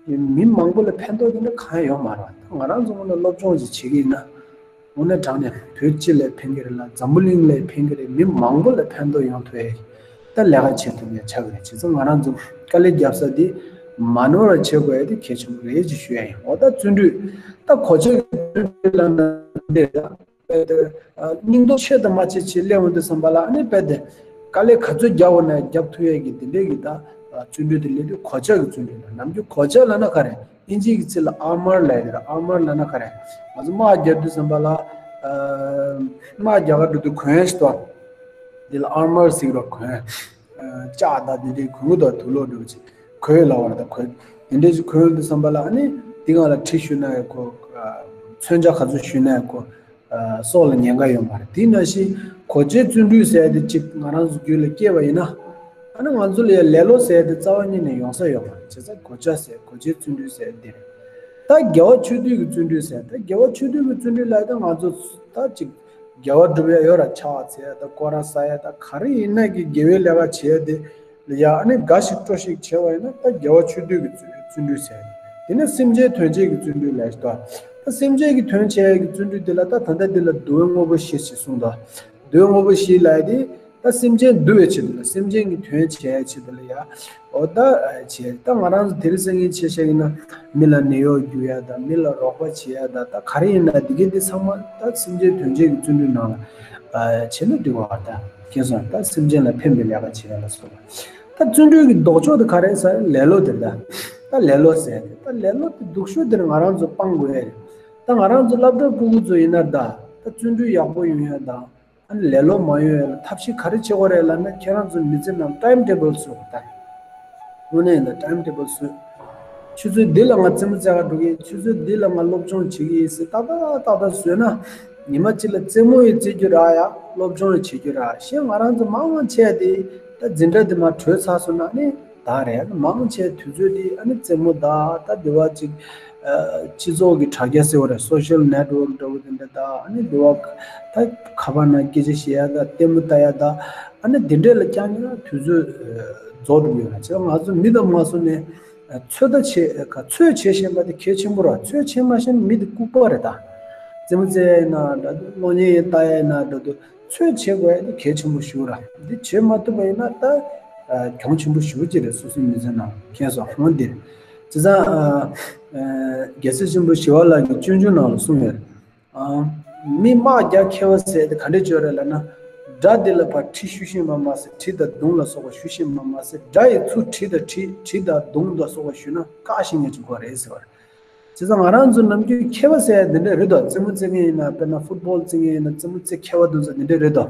མི་མང་པོ་ལ་ཕན་ཐོགས་དེ་འདྲ་གང་ཡང་ཡོད་མ་རེད། ད་ང་རང་ཚོ་སྔོན་ལ་སློབ་སྦྱོང་ཞིག་བྱེད་ཀྱི་ཡིན་ན། དངོས་གནས་དྲང་གནས་བོད་སྤྱི་ལ་ཕན་གྱི་རེད་ལ། འཛམ་བུ་གླིང་ལ་ཕན་གྱི་རེད། མི་མང་པོ་ལ་ཕན་ཐོགས་ཡོང་ཐུབ་ཡ་ད་ལས་ཀ་བྱེད་ཐུབ་ཡ་ཆགས་ཀྱི་རེད། བྱས་ཙང་ང་རང་ཚོ་དཀའ་ལས་བརྒྱབ་ས་དེ་མ་ནོར་བ་བྱེད་དགོས་ཡ་དེ་གལ་ཆེན་པོ་རེད་ཅེས་ཞུ་ཡ་ཡིན། འོ་ད་བརྩོན་འགྲུས་ད་གོ་ཆ་གི་བརྩོན་འགྲུས་ལབ་ན་འདི་རེད། ད་དཔེ་དེ་སྙིང་སྟོབས་ཆེ་དང་མ་ཆེ་ཆེ་སླེབས་འོང་དུས་ཙམ་པ་ལ། ཨ་ནི་དཔེ་དེ་དཀའ་ལས་ག་ཚོད་རྒྱག་འོང་ན་རྒྱག་ཐུབ་ཡ་གི་དེ་འདྲས་གི་ད་བརྩོན་འགྲུས་དེ་སླེབས་དུས་གོ་ཆ་གི་བརྩོན་འགྲུས་ལ། ནམ་རྒྱུན་གོ་ཆ་ལབ་ན་ག་རེ། ཨིན་ཇི་གི་ཚིག་ལ་ཨར་མར་ལབ་ཡ་དེ་རེད། ཨར་མར་ལབ་ན་ག་རེ། ང་ཚོ་དམག་རྒྱག་དུས་ཙམ་པ་ལ། ཨ་དམག་རྒྱག་ག་འགྲོ་དུས་གོན་ཞིག་ཏོ། དེ་ལ་ཨར་མར་ཟེར་གི་རེད། གོན། ཨ་ལྕགས་དང་དེ་འདྲའི་གོན་གི་འདུག་དུག་ལོག་འགྲོ་བྱེད། གོས་ལབ་པ་རེད། ད་གོས་དེ་འདྲའི་ཞིག་གོན་དུས་ཙམ་པ་ལ། ཨ་ནི་དེ་སྒང་ལ་གྲི་གཞུས་ན་ཡང་ཁོ། ཨ་མཚོན་ཆ་ག་ཚོད་གཞུས་ན་ཡང་ཁོ། ཨ་སྲོག་ལ་ཉེན་ཁ་ཡོད་མ་རེད། དེ་ནང་བཞིན་གོ་ཆའི་བརྩོན་འགྲུས་ཟེར་ཡ་དེ་གཅིག་ང་རང་ཚོ་རྒྱུད་ལ་སྐྱེས་པ་ཡིན་ན། ཨ་ནི་ང་ཚོ་ལ་ཡང་ལེ་ལོ་ཟེར་ཡ་དེ་རྩ་བ་ཉིད་ནས་ཡོང་ས་ཡོད་མ་རེད། བྱས་ཙང་གོ་ཆ་ཟེར། གོ་ཆའི་བརྩོན་འགྲུས་ཟེར་ཡ་དེ་རེད། ད་དགེ་བ་ཆོས་སྡུད་ཀྱི་བརྩོན་འགྲུས་ཟེར། ད་དགེ་བ་ཆོས་སྡུད་ཀྱི་བརྩོན་འགྲུས་ལབ་ཡ་ད་ང་ཚོ་ད་གཅིག་དགེ་བ་སྒྲུབ་ཡ་ཡོད་ར། ཕྱག་འཚལ་ཡ་ད་སྐོར་ར་ཟ་ཡ་ད་ག་རེ་ཡིན་ན་གི་དགེ་བའི་ལས་ཀ་བྱེད་ཡ་དེ། ལ་ཡ་ཨ་ནི་དགའ་ཞིག་སྤྲོ་ཞིག་བྱས་པ་ཡིན་ན་ད་དགེ་བ་ཆོས་སྡུད་ཀྱི་བརྩོན་བརྩོན་འགྲུས་ཟེར། དེ་ནས་སེམས་ཅན་དོན་བྱེད་ཀྱི་བརྩོན་འགྲུས་ལབ་ཤིག་ད། ད་སེམས་ཅན་གྱི་དོན་བྱེད་ཀྱི་བརྩོན་འགྲུས་དེ་ལ་ད་ད་ལྟ་འདི་ལ་བསྡུ་བའི་དངོས་པོ་བཞི་ཞེས་གསུངས་ད། བསྡུ་བའི་དངོས་པོ་བཞི་ལབ་ཡ་དེ་ད་སེམས་ཅན་བསྡུ་བའི་ཆེད་དུ་ལ། སེམས་ཅན་གྱི་དོན་བྱེད་ཡའི་ཆེད་དུ་ལ་ཡ། འོ་ད་བྱེད་ད་ང་རང་ཚོ་དེ་རིང་སང་ཉིན་བྱས་བཤད་ཀྱི་ན། མི་ལ་ནད་གཡོག་རྒྱུག་ཡ་ད། མི་ལ་རོགས་པ་བྱེད་ཡ་ད། ད་ག་རེ་ཡིན་ན་དེ་གའི་དེ་ཚང་མ་ད་སེམས་ཅན་དོན་བྱེད་ཀྱི་བརྩོན་འགྲུས་ནང་ལ་བྱེད་ན་འགྲིག་པ་ད། མཁྱེན་སོང་། ད་སེམས་ཅན་ལ་ཕན་པའི་ལས་ཀ་བྱེད་ཡ་ལ་སོགས་པ། ད་བརྩོན་འགྲུས་ཀྱི་ལྡོག་ཕྱོགས་དེ་ག་རེ་ཟེར། ལེ་ལོ་དེ་རེད་ད། ད་ལེ་ལོ་ཟེར་ཡ་དེ། ད་ལེ་ལོ་དེ་སྡུག་ཤོས་དེར་ང་རང་ཚོ་སྤང་དགོས་ཡ་རེད། ད་ང་རང་ཚོ་སློབ་གྲྭ་སྤུ་གུ་ཚོ་ཡིན་ན་ད། ད་བརྩོན་འགྲུས་ཡག་པོ་ཡོང་ཡ་དང་། ཨ་ནི་ལེ་ལོ་མ་ཡོང་ཡ་ལ་ཐབས་ཤེས་ག་རེ་བྱེད་དགོས་རེད་ལབ་ན། ཁྱེད་རང་ཚོ་མི་ཚེ་ནང་ཊེམ་ཊེ་བལ་བཟོས་དགོས་ད། དངོས་གནས་ཡིན་ན་ཊེམ་ཊེ་བལ་བཟོས། ཆུ་ཚོད་འདི་ལ་ང་རྩེད་མོ་རྩེ་ག་འགྲོ་གི་ཡིན། ཆུ་ཚོད་འདི་ལ་ང་སློབ་སྦྱོང་བྱེད་ཀྱི་ཡིན་ཟེར་ཏག་ཏག་ཏག་ཏག་བཟོས་ན། ཉི་མ་གཅིག་ལ་རྩེད་མོ་ཡང་རྩེ་རྒྱུ་རག་ཡ། སློབ་སྦྱོང་ཡང་བྱེད་རྒྱུ་རག་ཡ། གཞན་ང་རང་ཚོ་མང་མང་ཆེ་བ་དེ་ད་འཛིན་གྲྭ་དེ་མར་གྲོལ་ཚར་སོང་ན་ནི། ད་རེད། མང་ཆེ་དུས་ཚོད་འདི་ཨ་ནི་རྩེད་མོ་དང་། ད་འདི་བ་ཅིག་ཨ་སྤྱི་ཚོགས་ཀྱི་དྲ་རྒྱ་ཟེར་བ་རེད། སོ་ཤལ་ནེཊ་ཝརཀ་འདྲ་བོ་དེ་འདྲ་དང་། ཨ་ནི་འདི་བ་ད་ཁ་པར་ནང་སྐད་ཆ་བཤད་ཡ་དང་། ལྟད་མོ་ལྟ་ཡ་དང་། ཨ་ནི་འདི་འདྲས་ལ་རྐྱང་རྐྱང་དུས་ཚོད་ཨ་རྫོགས་འགྲོ་གི་ཡོད་རེད། བྱས་ཙང་ང་ཚོ་མི་དང་མ་སོང་ནས་ཨ་ཚོད་ལྟ་བྱེད་ག་ཚོད་བྱེད་ཤེས་པ་དེ་གལ་ཆེན་པོ་རེད། ཚོད་བྱེད་མ་ཤེས་ན་མི་དེ་ལྐུགས་པ་རེད་ད། རྩེད་མོ་རྩེ་ཡ་ཡིན་ན་འདྲ་འདུག་གློག་བརྙན་ཡིན་ལྟ་ཡ་ཡིན་ན་འདྲ་འདུག་ཚོད་བྱེད་དགོས་ཡ་དེ་གལ་ཆེན་པོ་ཞིག་རེད། འདི་བྱེད་མ་ཐུབ་པ་ཡིན་ན་ད་ཨ་གྱོང་ཆེན་པོ་ཞེ་པོ་ཅིག་རེད། སོ་སོའི་མི་ཚེ་ནང་། མཁྱེན་སོང་། འོ་འདིར་བྱས་ཙང་ཨ་ཨ་རྒྱལ་སྲས་ཆེན་པོ་ཞི་བ་ལྷ་གིས་སྤྱོད་འཇུག་ནང་ལ་གསུངས་ཡོད། ཨ་མི་དམག་རྒྱག་མཁས་པ་ཟེར་དེ་ག་འདྲས་བྱོས་རེད་ལབ་ན། དགྲ་དེ་ལ་ཕར་གྲི་གཞུ་ཤེས་པ་མ་ཟད། གྲི་དང་མདུང་ལ་སོགས་པ་གཞུ་ཤེས་པ་མ་ཟད། དགྲ་ཡི་ཚུར་གྲི་དང་གྲི་གྲི་དང་མདུང་ལ་སོགས་པ་གཞུས་ན་བཀག་ཤེས་མཁན་ཅིག་དགོས་རེད་ཟེར་བ་རེད། བྱས་ཙང་ང་རང་ཚོ་ནམ་རྒྱུན་མཁས་པ་ཟེར་ཡ་འདི་འདྲ་རེད་དོ། རྩེད་མོ་རྩེ་མཁན་ཡིན་ན། དཔེར་ན་ཕུཊ་བོལ་རྩེ་མཁན་ཡིན་ན། རྩེད་མོ་རྩེ་མཁས་པ་དེ་ཚོ་འདི་འདྲ་རེད་དོ།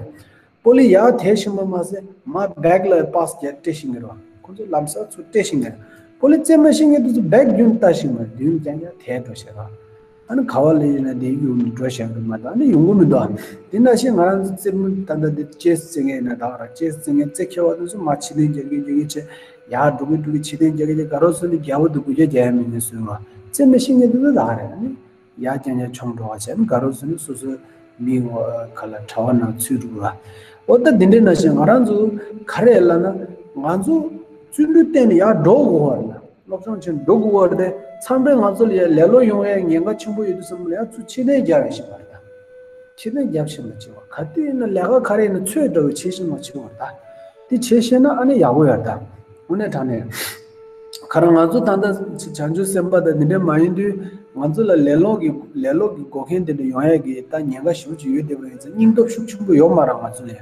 པོ་ལི་ཡར་དེད་ཤེས་པ་མ་ཟད་མར་བེག་ལ་པཱས་རྒྱག་སྤྲད་ཤེས་ཀྱི་རེད་བ། ཁོ་ཚོ་ལམ་སང་ཚུར་སྤྲད་ཤེས་ཀྱི་རེད། པོ་ལི་རྩེད་མ་ཤེས་མཁན་དེ་ཚོ་བེག་མདུན་ལྟ་ཤེས་མ་རེད། མདུན་རྐྱང་རྐྱང་དེད་འགྲོ་ཤེས་ར། ཨ་ནི་ག་བ་ལ་ཡིན་ན་དེ་གཡུག་ནས་འགྲོ་ཤེས་ཀྱི་རེད་མ་གཏོགས་ཨ་ནི་ཡོང་གི་མི་འདུག་དེ་ནང་བཞིན་ང་རང་ཚོ་རྩེད་མོ་ད་ལྟ་འདི་ཅེ་སི་རྩེ་མཁན་ཡིན་ན་ད་ག་ར། ཅེ་སི་རྩེ་མཁན་རྩེ་མཁས་པ་དེ་ཚོ་མར་ཕྱི་ལན་རྒྱག་གི་རྒྱག་གི་བྱས། ཡར་འགྲོ་གི་འགྲོ་གི་ཕྱི་ལན་རྒྱག་གི་རྒྱག་གི། དགའ་རབ་སོང་ནས་རྒྱལ་པོ་དེ་དགུ་བརྒྱ་རྒྱག་ཡ་མེད་མཁན་བཟོས་པ། རྩེད་མ་ཤེས་མཁན་དེ་ཚོ་ད་ག་རེད། ཨ་ནི་ཡར་རྐྱང་རྐྱང་མཆོང་འགྲོ་བ་བྱས་ནས་དགའ་རབ་སོང་ནས་སོ་སོའི་མིའི་ངོ་ཁ་ལ་གྲྭ་པ་ནང་ཚུད་འགྲོ་གི་ར། འོ་ད་འདི་འདྲའི་ནང་བཞིན་ང་རང་ཚོ་ག་རེ་ལབ་ན། ང་ཚོ་བརྩོན་འགྲུས་བསྟེན་ནས་ཡར་འགྲོ་དགོས་པ་རེད། སློབ་སྦྱོང་བྱས་ནས་འགྲོ་དགོས་པ་རེད། མཚམས་རེ་ང་ཚོ་ལ་ཡ་ལེ་ལོ་ཡོང་ཡའི་ཉེན་ཁ་ཆེན་པོ་ཡོད་དུས་ཙམ་ལ་ཡང་ཚུར་ཕྱི་ལན་རྒྱག་ཡ་ཤེས་པ་རེད་ད། ཕྱི་ལན་རྒྱབ་ཤེས་མ་བྱེད་པ། ག་དུས་ཡིན་ན་ལས་ཀ་ག་རེ་ཡིན་ན་ཚོད་འདྲ་བོ་བྱེད་ཤེས་མ་བྱེད་པ་རེད་ད། དེ་བྱེད་ཤེས་ན་ཨ་ནི་ཡག་པོ་ཡོད་རེད་ད། དངོས་གནས་དྲང་གནས། ཁ་རང་ང་ཚོ་ད་ལྟ་བྱང་ཆུབ་སེམས་དཔའ་དང་འདི་འདྲ་མ་ཡིན་དུས། ང་ཚོ་ལ་ལེ་ལོ་གི་ལེ་ལོ་གི་འགོག་མཁན་དེ་འདྲ་ཡོང་ཡ་གི་ད་ཉེན་ཁ་ཞེ་པོ་ཅིག་ཡོད་བསྡད་པ་ཡིན་ཙང་། སྙིང་སྟོབས་ཤུགས་ཆེན་པོ་ཡོད་མ་རེད་ང་ཚོ་ལ་ཡ།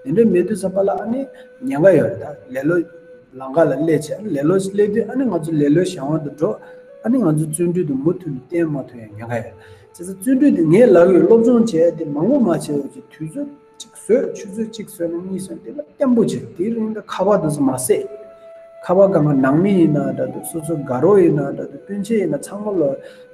དེ་འདྲ་མེད་དུས་ཙམ་པ་ལ་ཨ་ནི་ཉེན་ཁ་ཡོད་རེད་ད། ལེ་ལོ་ལམ་ཁ་ལ་སླེབས་བྱས། ལེ་ལོ་སླེབས་དུས་ཨ་ནི་ང་ཚོ་ལེ་ལོའི་གཞན་དབང་དུ་འགྲོ། ཨ་ནི་ང་ཚོ་བརྩོན་འགྲུས་དེ་མུ་མཐུད་ནས་བསྟེན་མ་ཐུབ་ཡ་ཉེན་ཁ་ཡོད། བྱས་ཙང་བརྩོན་འགྲུས་དེ་ངས་ལབ་ཡོད། སློབ་སྦྱོང་བྱས་ཏེ་མང་པོ་མ་བྱས་པ་ཅིག་དུས་ཚོད་གཅིག་བཟོས། ཆུ་ཚོད་གཅིག་བཟོས་ན་གཉིས་བཟོས་ན་དེ་ལ་བརྟན་པོ་བྱེད། དེའི་རིང་ལ་ཁ་པར་དེ་ཚོ་མ་བསད། ཁ་པར་སྒང་ག་ནང་མི་ཡིན་ན་འདྲ་འདུག་སོ་སོ་དགའ་རོགས་ཡིན་ན་འདྲ་འདུག་སྤུན་མཆེད་ཡིན་ན་ཚང་མ་ལ་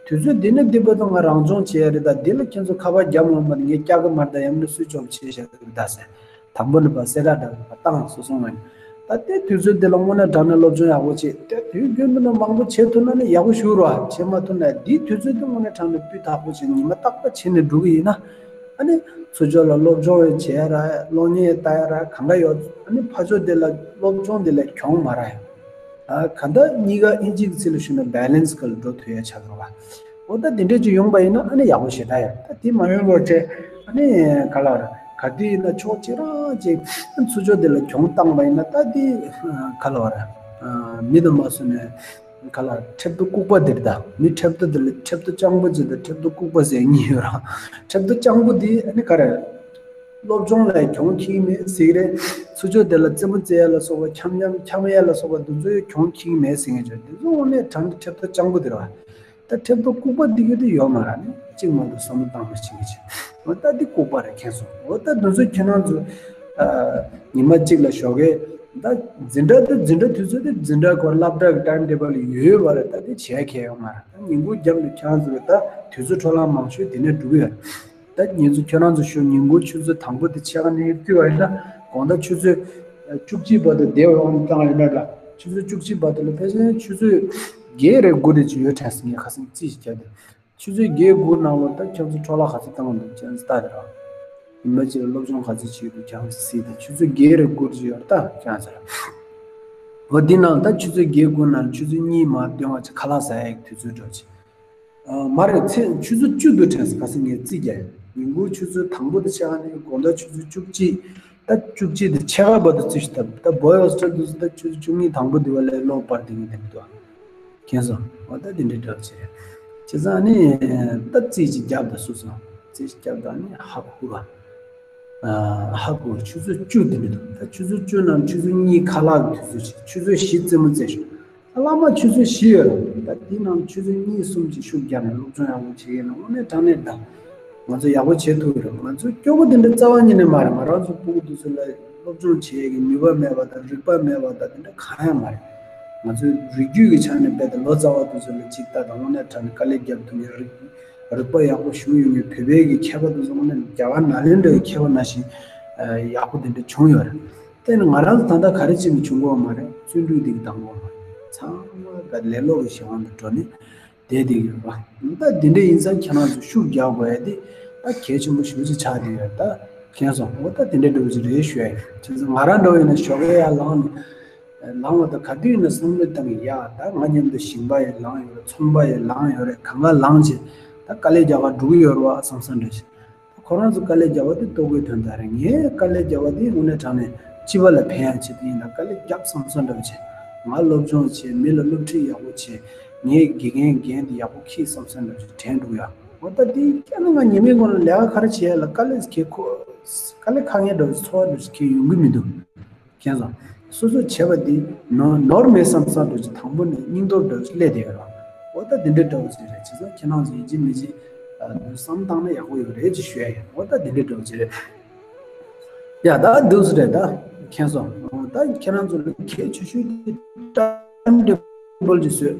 དུས་ཚོད་འདི་ནས་འདི་བར་དུ་ང་རང་སྦྱོང་བྱེད་ཡ་རེད། ད་འདི་ལ་ཁྱེད་ཚོ་ཁ་པར་རྒྱབ་འོང་མ་ངས་བཀྱག་གི་མ་རེད། ད་ཡང་ན་སུས་ཅོག་བྱེད་བཞག་གི་རེད་ད་ཟེར། དང་པོ་ནས་ཕར་གསལ་བསྒྲགས་འདྲ་བ་བཏང་སོ་སོ་ངོས་ནས། ད་ལྟའི་དུས་ཚོད་འདི་ལ་དངོས་གནས་དྲང་གནས་སློབ་སྦྱོང་ཡག་པོ་བྱེད། ད་དུས་རྒྱུན་དུ་ན་མང་པོ་བྱེད་ཐུབ་ན་ནི་ཡག་པོ་ཞུ་རོགས། བྱེད་མ་ཐུབ་ན་འདིའི་དུས་ཚོད་འདི་དངོས་གནས་དྲང་གནས་སྤུས་དག་པོ་བྱེད། ཉི་མ་རྟག་པར་བྱེད་ནས་འགྲོ་གི་ཡིན་ན། ཨ་ནི་ཚུར་ཕྱོགས་ལ་སློབ་སྦྱོང་བྱེད་ཡ་ར། གློག་བརྙན་ལྟ་ཡ་ར། གང་ག་ཡོད། ཨ་ནི་ཕར་ཕྱོགས་འདི་ལ་སློབ་སྦྱོང་འདི་ལ་གྱོང་མ་རག་ཡ། ཨ་གང་ལྟར་གཉིས་ཀ་ཨིན་ཇིའི་ཚིག་ལ་ཞུས་ན་balance་ག་ལ་འགྲོ་ཐུབ་ཡ་ཆགས་འགྲོ་བ། འོ་ད་དེ་འདྲས་ཅིག་ཡོང་པ་ཡིན་ན་ཨ་ནི་ཡག་པོ་ཞེ་དྲག་ཡོད། ད་དེ་མ་ཡོང་བར་བྱས་ཨ་ནི་ག་ལ་བར་ག་དུས་ཡིན་ན་ཕྱོགས་གཅིག་རང་ཅིག་ཚུར་ཕྱོགས་དེ་ལ་གྱོང་བཏང་པ་ཡིན་ན་ད་དེ་ག་ལ་བར་མི་དང་མ་སུ་ནས་ག་ལ་ཁྲེབ་ཏོ་ལྐུགས་པ་དེར་ད་མི་ཁྲེབ་ཏོ་དེ་ལ་ཁྲེབ་ཏོ་སྤྱང་པོ་ཅིག་དང་ཁྲེབ་ཏོ་ལྐུགས་པ་ཟེར་གཉིས་ཡོད་ར། ཁྲེབ་ཏོ་སྤྱང་པོ་དེ་ཨ་ནི་ག་རེ། སློབ་སྦྱོང་ལ་གྱོང་ཁེགས་མེད་ཟེར་གི་རེད། ཚུར་ཕྱོགས་དེ་ལ་རྩེད་མོ་རྩེ་ཡ་ལ་སོགས་པ་འཁྱམ་འཁྱམ་འཁྱམ་ཡ་ལ་སོགས་པ་འདི་ཚོའི་གྱོང་ཁེགས་མེད་ཟེར་མཁན་ཅིག་འདི་ཚོ་དངོས་གནས་དྲང་གི་ཁྲེབ་ཏོ་སྤྱང་པོ་དེ་རེད་བ། ད་ཁྲེབ་ཏོ་ལྐུགས་པ་འདི་གི་དེ་ཡོད་མ་རེད་ནི་གཅིག་མ་གཏོགས་བསམ་བློ་བཏང་མ་ཤེས་མཁན་ཅིག་འོ་ད་འདི་ལྐུགས་པ་རེད་མཁྱེན་སོང་། འོ་ད་འདི་ཚོ་ཁྱེད་རང་ཚོ་ཨ་ཉི་མ་གཅིག་ལ་ཞོགས་ཀས་ད་འཛིན་གྲྭ་དེ་འཛིན་གྲྭ་དུས་ཚོད་དེ་འཛིན་གྲྭ་སྐོར་སློབ་གྲྭ་གི་time table་ཡོད་པ་རེད། ད་དེ་བྱས་ཁེལ་ཡོད་མ་རེད། ད་ཉིན་གུང་རྒྱབ་ནས་ཁྱེད་རང་ཚོ་ད་དུས་ཚོད་འཕྲོ་བརླག་མང་ཤོས་དེ་ནས་འགྲོ་གི་ཡོད་རེད། ད་ཉིན་གུང་ཁྱོད་རང་ཚོ་ཞོགས་ཉིན་གུང་ཆུ་ཚོད་དང་པོ་དེ་ཕྱེད་ཀ་ནས་བརྒྱུད་པ་ཡིན་ན་དགོང་དག་ཆུ་ཚོད་བཅུ་གཅིག་བར་དུ་བསྡད་འོང་བཏང་ཡོད་ན་ལ་ཆུ་ཚོད་བཅུ་གཅིག་བར་དུ་ལ་ཕལ་ཆེར་ཆུ་ཚོད་བརྒྱད་རེ་དགུ་རེ་ཅིག་ཡོད་དྲན་སོང་། ངས་ཁ་སང་རྩིས་ཤིག་བརྒྱབ་དུས་ཆུ་ཚོད་བརྒྱད་དགུ་ནང་ལ་ད་ཁྱོད་ཚོ་འཕྲོ་བརླག་ག་ཚོད་བཏང་འདུག་ཁྱེད་ཚོ་ལྟ་རེད་ར། ཉི་མ་གཅིག་ལ་སློབ་སྦྱོང་ག་ཚོད་བྱེད་ཀྱི་འདུག་ཁྱེད་ཚོ་སྲིད་ད་ཆུ་ཚོད་བརྒྱད་རེ་དགུ་རེ་ཅིག་ཡོད་ད་ཁྱེད་ཚོ་ར། འོ་འདི་ནང་ད་ཆུ་ཚོད་བརྒྱད་དགུ་ནང་ཆུ་ཚོད་གཉིས་མ་བཏོན་པ་ཅིག་ཁ་ལག་ཟ་ཡག་དུས་ཚོད་འགྲོ་ཅིག་ཨ་མ་རེད། ཚེ་ཆུ་ཚོད་བཅུ་དུ་དྲན་སོང་། ཁ་སང་ངས་རྩིས་རྒྱག་ཡིན། ཉིན་གུང་ཆུ་ཚོད་དང་པོ་དེ་ཆགས་ནས་དགོང་དག་ཆུ་ཚོད་བཅུ་གཅིག་ད་བཅུ་གཅིག་དེ་ཕྱེད་ཀ་བར་དུ་རྩིས་ཞིག་བཏབ། ད་boy hostel་དུ་ད་ཆུ་ཚོད་བཅུ་གཉིས་དང་པོ་དེ་བ་ལས་ལོག་པར་དེ་ངས་དེ་འདུག་ཨ། མཁྱེན་སོང་། འོ་ད་དེ་འདྲའི་འདྲ་བ་བྱས། བྱས་ཙང་ནི་ད་རྩིས་ཅིག་བརྒྱབ་ད་སོ་སོ་རྩིས་ཅིག་བརྒྱབ་ད་ནི་ཧ་གོ་ར། ཧ་གོ་ཆུ་ཚོད་བཅུ་དེ་འདྲ་འདུག་ད་ཆུ་ཚོད་བཅུ་ནང་ཆུ་ཚོད་གཉིས་ཁ་ལག་གི་དུས་ཚོད་ཆུ་ཚོད་བཞི་རྩེད་མོ་རྩེ་ཤོག་བླ་མ་ཆུ་ཚོད་བཞི་ཡོད་རེད། ད་དེ་ནང་ཆུ་ཚོད་གཉིས་གསུམ་ཅིག་ཤུགས་རྒྱབ་ནས་སློབ་སྦྱོང་ཡག་པོ་བྱེད་ཡིན་ན་དངོས་གནས་དྲང་གནས་ད་ང་ཚོ་ཡག་པོ་བྱེད་ཐུབ་ཀྱི་རེད། ང་ཚོ་སྐྱོ་པོ་དེ་འདྲ་རྩ་བ་ཉིད་ནས་མ་རེད། ང་རང་ཚོ་སྤུ་གུ་དེ་ཚོ་ལ་སློབ་སྦྱོང་བྱེད་ཡག་གི་ནུས་པ་མེད་པ་དང་རིག་པ་མེད་པ་དང་དེ་འདྲ་གང་ཡང་མ་རེད། ང་ཚོའི་རིགས་རྒྱུད་ཀྱི་ཆ་ནས་རྦད་དེ་ལོ་ཙཱ་བ་དེ་ཚོ་ལ་ཅིག་ལྟ་དང་དངོས་གནས་དྲང་གནས་དཀའ་ལས་རྒྱབ་ཐུབ་ཡག་རིག་རིག་པ་ཡག་པོ་ཞུགས་ཡོང་མཁན་བོད་པའི་གི་མཁས་པ་དེ་ཚོ་དངོས་གནས་རྒྱ་གར་ནཱ་ལེནྡྲའི་མཁས་པ་ནང་བཞིན་ཡག་པོ་དེ་འདྲ་བྱུང་ཡོད་རེད། དེ་ནི་ང་རང་ཚོ་ད་ལྟ་ག་རེ་བྱས་ནས་བྱུང་གི་ཡོད་མ་རེད། བརྩོན་འགྲུས་དེ་གི་བཏང་གི་ཡོད་མ་རེད། ཚང་མ་ད་ལས་སླ་པོའི་གཞན་དབང་དུ་འགྲོ་ནས་བསྡད་བསྡད་ཀྱི་ཡོད་རེད་པ། ད་དེ་འདྲ་ཡིན་ཙང་ཁྱེད་རང་ཚོ་ཤུགས་རྒྱག་དགོས་ཡ་དེ་ད་གལ་ཆེན་པོ་ཞེ་པོ་ཅིག་ཆགས་བསྡད་ཡོད་རེད། ད་མཁྱེན་སོང་། འོ་ད་དེ་འདྲ་འདྲ་པོ་ཅིག་རེད་ཞུ་ཡ་ཡིན། བྱས་ཙང་ང་རང་འདྲ་པོ་ཡིན་ན་ཞོགས་ཀས་ཡར་ལངས་ནས་ལངས་པ་དང་ག་དུས་ཡིན་ན་བསམ་བློ་བཏང་གི་ཡ་ད་ང་མཉམ་དུ་ཞིང་པ་ཡི་ལངས་ཡོད་རེད། ཚོང་པ་ཡི་ལངས་ཡོད་རེད། གང་ག་ལངས་བྱས་ད་དཀའ་ལས་རྒྱག་ག་འགྲོ་གི་ཡོད་རེད་པ་བསམ་བསམ་འདྲ་ཞིག་ཁོ་རང་ཚོ་དཀའ་ལས་རྒྱག་པ་དེ་ལྟོ་གོས་དོན་དག་རེད། ངས་དཀའ་ལས་རྒྱག་པ་དེ་དངོས་གནས་དྲང་གནས་སྤྱི་པ་ལ་ཕན་ཡག་ཆེད་དུ་ཡིན་ན་དཀའ་ལས་རྒྱབ་བསམ་བསམ་འདྲ་པོ་བྱས། ང་སློབ་སྦྱོང་བྱས། མི་ལ་སློབ་ཁྲིད་ཡག་པོ་བྱས། ངའི་དགེ་རྒན་འགན་དེ་ཡག་པོ་འཁྱེར་བསམ་བསམ་འདྲ་པོ་བྱས་དྲན་འདུག་ཡ། འོ་ད་དེ་ཁྱེད་རང་ང་ཉི་མའི་སྒང་ལ་ལས་ཀ་ག་རེ་བྱས་ལ་དཀའ་ལས་ཁྱེད་ཁོ་དཀའ་ལས་ཁག་ངན་འདྲ་པོ་ཚོར་བ་འདྲ་པོ་ཁྱེད་ཡོང་གི་མི་འདུག་མཁྱེན་སོང་། སོ་སོས་བྱས་པ་འདི་ནོར་ནོར་མེད་བསམ་བསམ་འདྲ་ཅིག་དང་པོ་ནས་སྙིང་སྟོབས་འདྲ་ཅིག་སླེབས་བསྡད་ཡོད་རེད། འོ་ད་འདི་འདྲའི་འདྲ་པོ་ཅིག་རེད། བྱས་ཙང་ཁྱེད་རང་ཚོ་ཡིན་གཅིག་མིན་གཅིག་ཨ་བསམ་བཏང་ན་ཡག་པོ་ཡོད་རེད་ཅེས་ཞུ་ཡ་ཡིན། འོ་ད་འདི་འདྲའི་འདྲ་པོ་ཅིག་རེད། ཡ་ད་འདུག་སེ་རེད་ད། མཁྱེན་སོང་། འོ་ད་ཁྱེད་རང་ཚོ་ལ་གལ་ཆེ་ཤོས་དེ་ཊའིམ་ཊེ་བལ་ཅིག་བཟོས།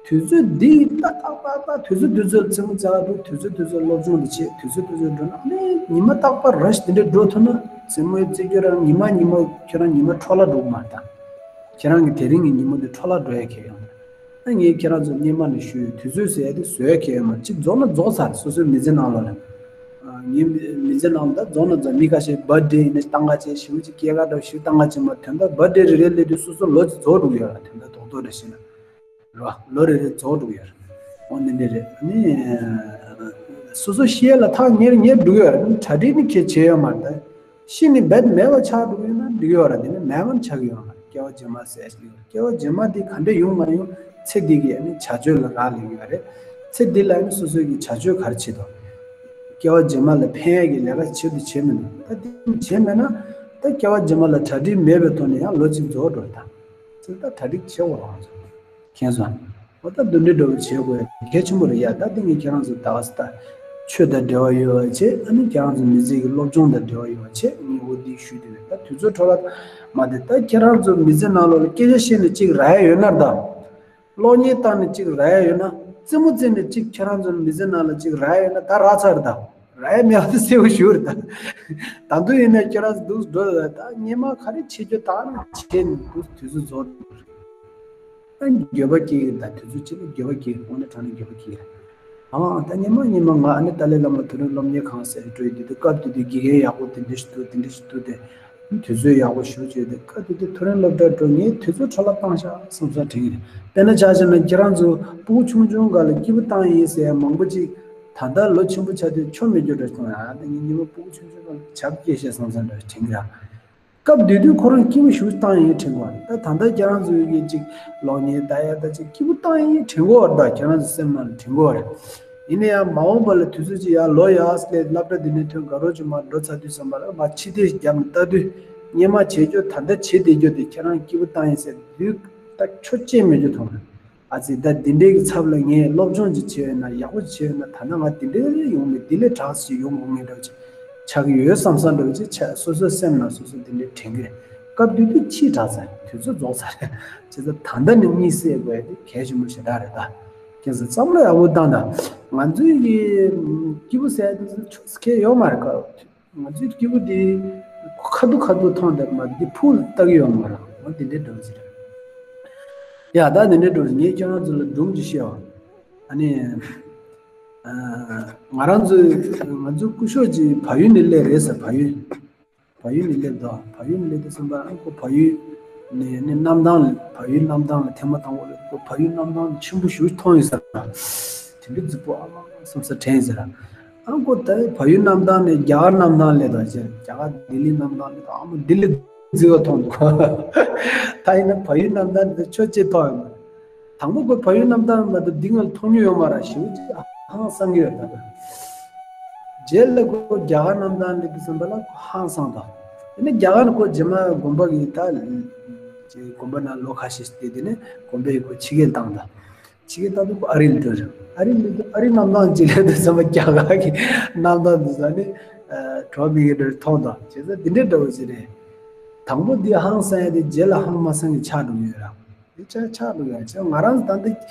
དུས་ཚོད་འདི་ཏག་ཏག་ཏག་ཏག་དུས་ཚོད་དུས་ཚོད་རྩེད་མོ་རྩེ་ག་འགྲོ། དུས་ཚོད་དུས་ཚོད་སློབ་སྦྱོང་འདི་བྱེད། དུས་ཚོད་དུས་ཚོད་འགྲོ་ན་ཨ་ནི་ཉི་མ་རྟག་པར་ར་ཞིག་འདི་འདྲ་འགྲོ་ཐུབ་ན་རྩེད་མོ་རྩེ་རྒྱུ་རང་ཉི་མ་ཉི་མ་ཁྱོད་རང་ཉི་མ་འཕྲོ་བརླག་འགྲོ་གི་མ་རེད་ད། ཁྱེད་རང་གི་དེ་རིང་གི་ཉིན་མོ་འདི་འཕྲོ་བརླག་འགྲོ་ཡ་གལ་ཡོད་མ་རེད། ཨ་ངས་ཁྱེད་རང་ཚོ་སྔོན་མ་ནས་ཞུ་ཡོད། དུས་ཚོད་ཟེར་ཡ་དེ་བཟོ་ཡ་གལ་ཡོད་མ་རེད། གཅིག་རྫོགས་ན་རྫོགས་ཚར། སོ་སོའི་མི་ཚེ་ནང་ལོགས་ལ། ཨ་ངའི་མི་མི་ཚེ་ནང་ལ་ད་རྫོགས་ན་རྫོགས། མི་ཁ་ཤས་བར་ཐི་ཌེ་ཡིན་ན་བཏང་ག་བྱས། ཞེ་པོ་ཅིག་སྐྱེས་སྐར་འདྲ་བོ་ཞིག་བཏང་ག་བྱས་མ། དོན་དག་བར་ཐི་ཌེ་རེ་རེ་སླེབས་དུས་སོ་སོ་ལོ་གཅིག་རྫོགས་འགྲོ་གི་ཡོད་ར། དོན་དག་རྡོག་རྡོག་རེ་བཤད་ན། རེད་བ། ལོ་རེ་རེ་རྫོགས་འགྲོ་གི་ཡོད་རེད། འོ་འདི་འདྲ་རེད། ཨ་ནི་སོ་སོ་ཤི་ཡ་ལ་ཐག་ཉེ་རུ་ཉེ་རུ་འགྲོ་གི་ཡོད་རེད། གྲ་སྒྲིག་ནི་ཁྱེད་བྱས་ཡོད་མ་རེད། ཤི་ནི་རྦད་མེད་པ་ཆགས་འགྲོ་གི་ཡོད་ན་འགྲིག་གི་ཡོད་རེད། དེ་ནི་མེད་པ་ཆགས་ཀྱི་ཡོད་མ་རེད། སྐྱེ་བ་རྗེས་མ་ཟེར་ཞིག་ཡོད་རེད། སྐྱེ་བ་རྗེས་མ་འདི་ག་འདྲ་ཡོང་མ་ཡོང་ཚེ་འདི་གི་ཨ་ནི་བྱ་སྤྱོད་ལ་རག་ལས་ཀྱི་ཡོད་རེད། ཚེ་འདི་ལ་ཨ་ནི་སོ་སོ་གི་བྱ་སྤྱོད་ག་རེ་བྱེད་དོ། སྐྱེ་བ་རྗེས་མ་ལ་ཕན་ཡ་གི་ལས་ཀ་བྱེད་དུ་བྱེད་མི་འདུག་ད་འདི་བྱེད་མེད་ན་ད་སྐྱེ་བ་རྗེས་མ་ལ་གྲ་སྒྲིག་མེད་པའི་ཐོག་ནས་ཡང་ལོ་གཅིག་རྫོགས་འགྲོ་རེད་ད། ཚེ་ད་གྲ་སྒྲིག་བྱེད་དགོས་རང་ཚོ། མཁྱེན་སོང་། འོ་ད་འདི་འདྲའི་འདྲ་པོ་བྱེད་དགོས་གལ་ཆེན་པོ་རེད་ཡ། ད་འདི་ངས་ཁྱེད་རང་ཚོ་ད་ག་ས་ད་ཆོས་དང་འབྲེལ་བ་ཡོད་པ་བྱས། ཨ་ནི་ཁྱེད་རང་ཚོ་མི་ཚེ་གི་སློབ་སྦྱོང་དང་འབྲེལ་བ་ཡོད་པ་བྱས། ངས་འོ་འདི་ཞུས་བསྡད་པས། ད་དུས་ཚོད་འཕྲོ་བརླག་མ་དེ་ད་ཁྱེད་རང་ཚོ་མི་ཚེ་ནང་ལོགས་ལ་སྐད་ཆ་བཤད་ནས་གཅིག་རག་ཡ་ཡོད་ན་ར་ད། གློག་བརྙན་བཏང་ནས་གཅིག་རག་ཡ་ཡོད་ན། རྩེད་མོ་རྩེ་ནས་གཅིག་ཁྱེད་རང་ཚོ་མི་ཚེ་ནང་ལ་གཅིག་རག་ཡ་ཡོད་ན་ད་རག་ཚར་རེད་ད། རེད་མེད་པ་དེ་གསལ་པོ་ཞུ་རེད་ད། ད་དུང་ཡིན་ན་ཁྱེད་རང་ཚོ་འདུག་འགྲོ་ད། སྔོན་མ་ག་རེ་བྱེད་རྒྱུ་དག་ནི་བྱས་ནས་འདུག་དུས་ཚོད་རྫོགས་འགྲོ་རེད། ད་འགྱོད་པ་སྐྱེ་གི་རེད་ད། དུས་ཚོད་ཕྱིན་ན་འགྱོད་པ་སྐྱེ་གི་རེད། དངོས་གནས་དྲང་གནས་འགྱོད་པ་སྐྱེ་གི་རེད། ཨང་ད་སྔོན་མ་སྔོན་མ་ང་ཨ་ནི་ཏཱ་ལའི་བླ་མ་དོན་གྲུབ་སློབ་གཉེར་ཁང་ཟེར་འགྲོ་ཡི་དུས་དུས་སྐབས་དེ་དུས་དགེ་རྒན་ཡག་པོ་དེ་འདྲ་ཞིག་འདུག་དེ་འདྲ་ཞིག་འདུག་དེ། དུས་ཚོད་ཡག་པོ་ཞེ་པོ་བྱས་ཏེ། སྐབས་དེ་དུས་མཐོ་རིམ་སློབ་གྲྭ་འགྲོ། ངས་དུས་ཚོད་འཕྲོ་བརླག་བཏང་ཤག་བསམ་བསམ་དྲན་གྱི་རེད། དཔེར་ན་ཆ་བཞག་ན་ཁྱེད་རང་ཚོ་སྤུ་གུ་ཆུང་ཆུང་སྒང་ལ་སྐྱིད་པོ་བཏང་ཡིན་ཟེར་ཡ་མང་པོ་ཅིག་ད་ལྟ་ལོ་ཆེན་པོ་ཆགས་དུས་ཆོ་མེད་རྒྱུ་འདྲ་བྱུང་ཡ། ད་ངས་ཉིན་མོ་སྤུ་གུ་ཆུང་ཆུང་སྒང་ལ་ཆབ་སྐྱེས་ཤག་བསམ་བསམ་འདྲ་དྲན་གྱི་རེད། སྐབས་དེ་དུས་ཁོ་རང་སྐྱིད་པོ་ཞེ་པོ་བཏང་ཡིན་དྲན་གྱི་རེད། ད་ད་ལྟ་ཁྱེད་རང་ཚོ་གིས་ཅིག་གློག་བརྙན་ལྟ་ཡ་ད་ཅིག་སྐྱིད་པོ་བཏང་ཡིན་དྲན་གྱི་རེད། ད་ཁྱེད་རང་ཚོ་སེམས་ནང་ལ་དྲན་གྱི་རེད། ཡིན་ན་ཡང་མ་འོངས་པ་ལ་དུས་ཚོད་ཅིག་ཡར་ལོ་ཡར་སླེབས། སློབ་གྲྭ་འདི་ནས་ཐོན་དགའ་རོགས་ཅིག་མར་འགྲོ་ཚར་དུས་ཙམ་པ་ལ་མར་ཕྱི་བལྟས་བརྒྱབ་ནས་ལྟ་དུས། སྔོན་མ་བྱེད་རྒྱུ་ད་ལྟ་བྱེད་བསྡད་རྒྱུ་དེ་ཁྱེད་རང་སྐྱིད་པོ་བཏང་ཡིན་ཟེར་དུས། ད་ཆོ་བྱེད་མེད་རྒྱུ་མཐོང་། ཨ་ཙི། ད་འདི་འདྲའི་གི་ཚབ་ལ་ངས་སློབ་སྦྱོང་ཅིག་བྱས་ཡོད་ན། ཡག་པོ་ཅིག་བྱས་ཡོད་ན། ད་ལྟ་ང་འདི་འདྲའི་ཡོང་མེད། འདི་ལས་དྲག་ཅིག་ཡོང་དགོས་ངེས་འདྲ་ཅིག་ཆགས་ཀྱི་ཡོད་བསམ་བསམ་འདྲ་ཅིག་ཆགས། སོ་སོའི་སེམས་ནང་སོ་སོ་འདི་འདྲའི་དྲན་གྱི་རེད། སྐབས་དེ་དུས་ཕྱིས་དྲགས་ཚར། དུས་ཚོད་རྫོགས་ཚར་རེད། བྱས་ཙང་ད་ལྟ་ནི་གཉིད་སད་དགོས་ཡ་དེ་གལ་ཆེན་པོ་ཞེ་དྲག་རེད་ད། ཁྱེད་ཚོ་བསམ་བློ་ཡག་པོ་བཏང་དང་། ང་ཚོའི་གི་སྐྱིད་པོ་ཟེར་ཡ་དེ་ཚོ་ཆོ་ཁེ་ཡོད་མ་རེད་ཀ། ང་ཚོའི་སྐྱིད་པོ་དེ་ཁ་ཐུག་ཁ་ཐུག་མཐོང་བསྡད་མ་རེད། འདི་ཕུགས་ལ་ལྟ་གི་ཡོད་མ་རེད། འོ་དེ་འདྲའི་འདྲ་བོ་ཞིག་རེད། ཡ་ད་དེ་འདྲའི་འདྲ་བོ་ཞིག་ངས་ཁྱེད་རང་ཚོ་ལ་སྒྲུང་ཅིག་བཤད་འོ། ཨ་ནི། ཨ། ང་རང་ཚོའི་ང་ཚོའི་སྐུ་ཞབས་ཅིག་བལ་ཡུལ་ནས་སླེབས་རེད་ཟེར། བལ་ཡུལ། བལ་ཡུལ་ནས་སླེབས་དང་། བལ་ཡུལ་ནས་སླེབས་དུས་ཙམ་པ་ཨ་ཁོ་བལ་ཡུལ་ནས་ནི་གནམ་ཐང་ལ། བལ་ཡུལ་གནམ་ཐང་ལ་ཐེངས་མ་དང་པོ་སླེབས། ཁོ་བལ་ཡུལ་གནམ་ཐང་ཆེན་པོ་ཞེ་པོ་མཐོང་ཡོད་ཟེར། དེ་འདྲའི་རྫིག་པོ་ཨ་མ་བསམ་ས་དྲན་ཟེར། ཨ་ཁོ་ད་བལ་ཡུལ་གནམ་ཐང་ནས་རྒྱ་གར་གནམ་ཐང་སླེབས་དང་ཟེར། རྒྱ་གར་ལྡི་ལི་གནམ་ཐང་སླེབས་དང་། ཨ་མ་ལྡི་ལི་རྫིག་པོ་མཐོང་འདུག་ད་ཡིན་ན་བལ་ཡུལ་གནམ་ཐང་འདི་ཆོ་ཅེ་མཐོང་ཡོད་མ་རེད། དང་པོ་ཁོས་བལ་ཡུལ་གནམ་ཐང་མ་གཏོགས་འདི་སྔོན་ལ་མཐོང་མྱོང་ཡོད་མ་རེད། ཞེ་པོ་ཅིག་ཧང་སང་གི་ཡོད་ད། རྗེས་ལ་ཁོ་རྒྱ་གར་གནམ་ཐང་སླེབས་དུས་ཙམ་པ་ལ་ཁོ་ཧང་སངས་དང་། དེ་ནས་རྒྱ་གར་ཁོ་རྗེས་མ་དགོན་པ་གི་ད་ཅིག་དགོན་པ་ནང་ལོ་ཁ་ཤས་བསྡད། དེ་ནས་དགོན་པའི་ཁོ་ཕྱི་རྒྱལ་བཏང་དང་། ཕྱི་རྒྱལ་བཏང་དུས་ཁོ་ཨ་རི་ལ་འགྲོ་རེད། ཨ་རི་ལ་འགྲོ་དུས་ཨ་རི་གནམ་ཐང་ཅིག་སླེབས་དུས་ཙམ་པ་རྒྱ་གར་གི་གནམ་ཐང་དེ་ཚོ་ནི་གྲོགས་མི་གི་འགྲོ་མཐོང་དང་། བྱས་ཙང་འདི་འདྲའི་འདྲ་བོ་ཞིག་རེད། དང་པོ་འདི་ཧང་སང་ཡ་དེ་རྗེས་ལ་ཧང་མ་སང་གི་ཆགས་འགྲོ་གི་ཡོད་ར། དེ་ཆགས་ཆགས་འགྲོ་ཡ་ཆགས། ང་རང་ད་ལྟ་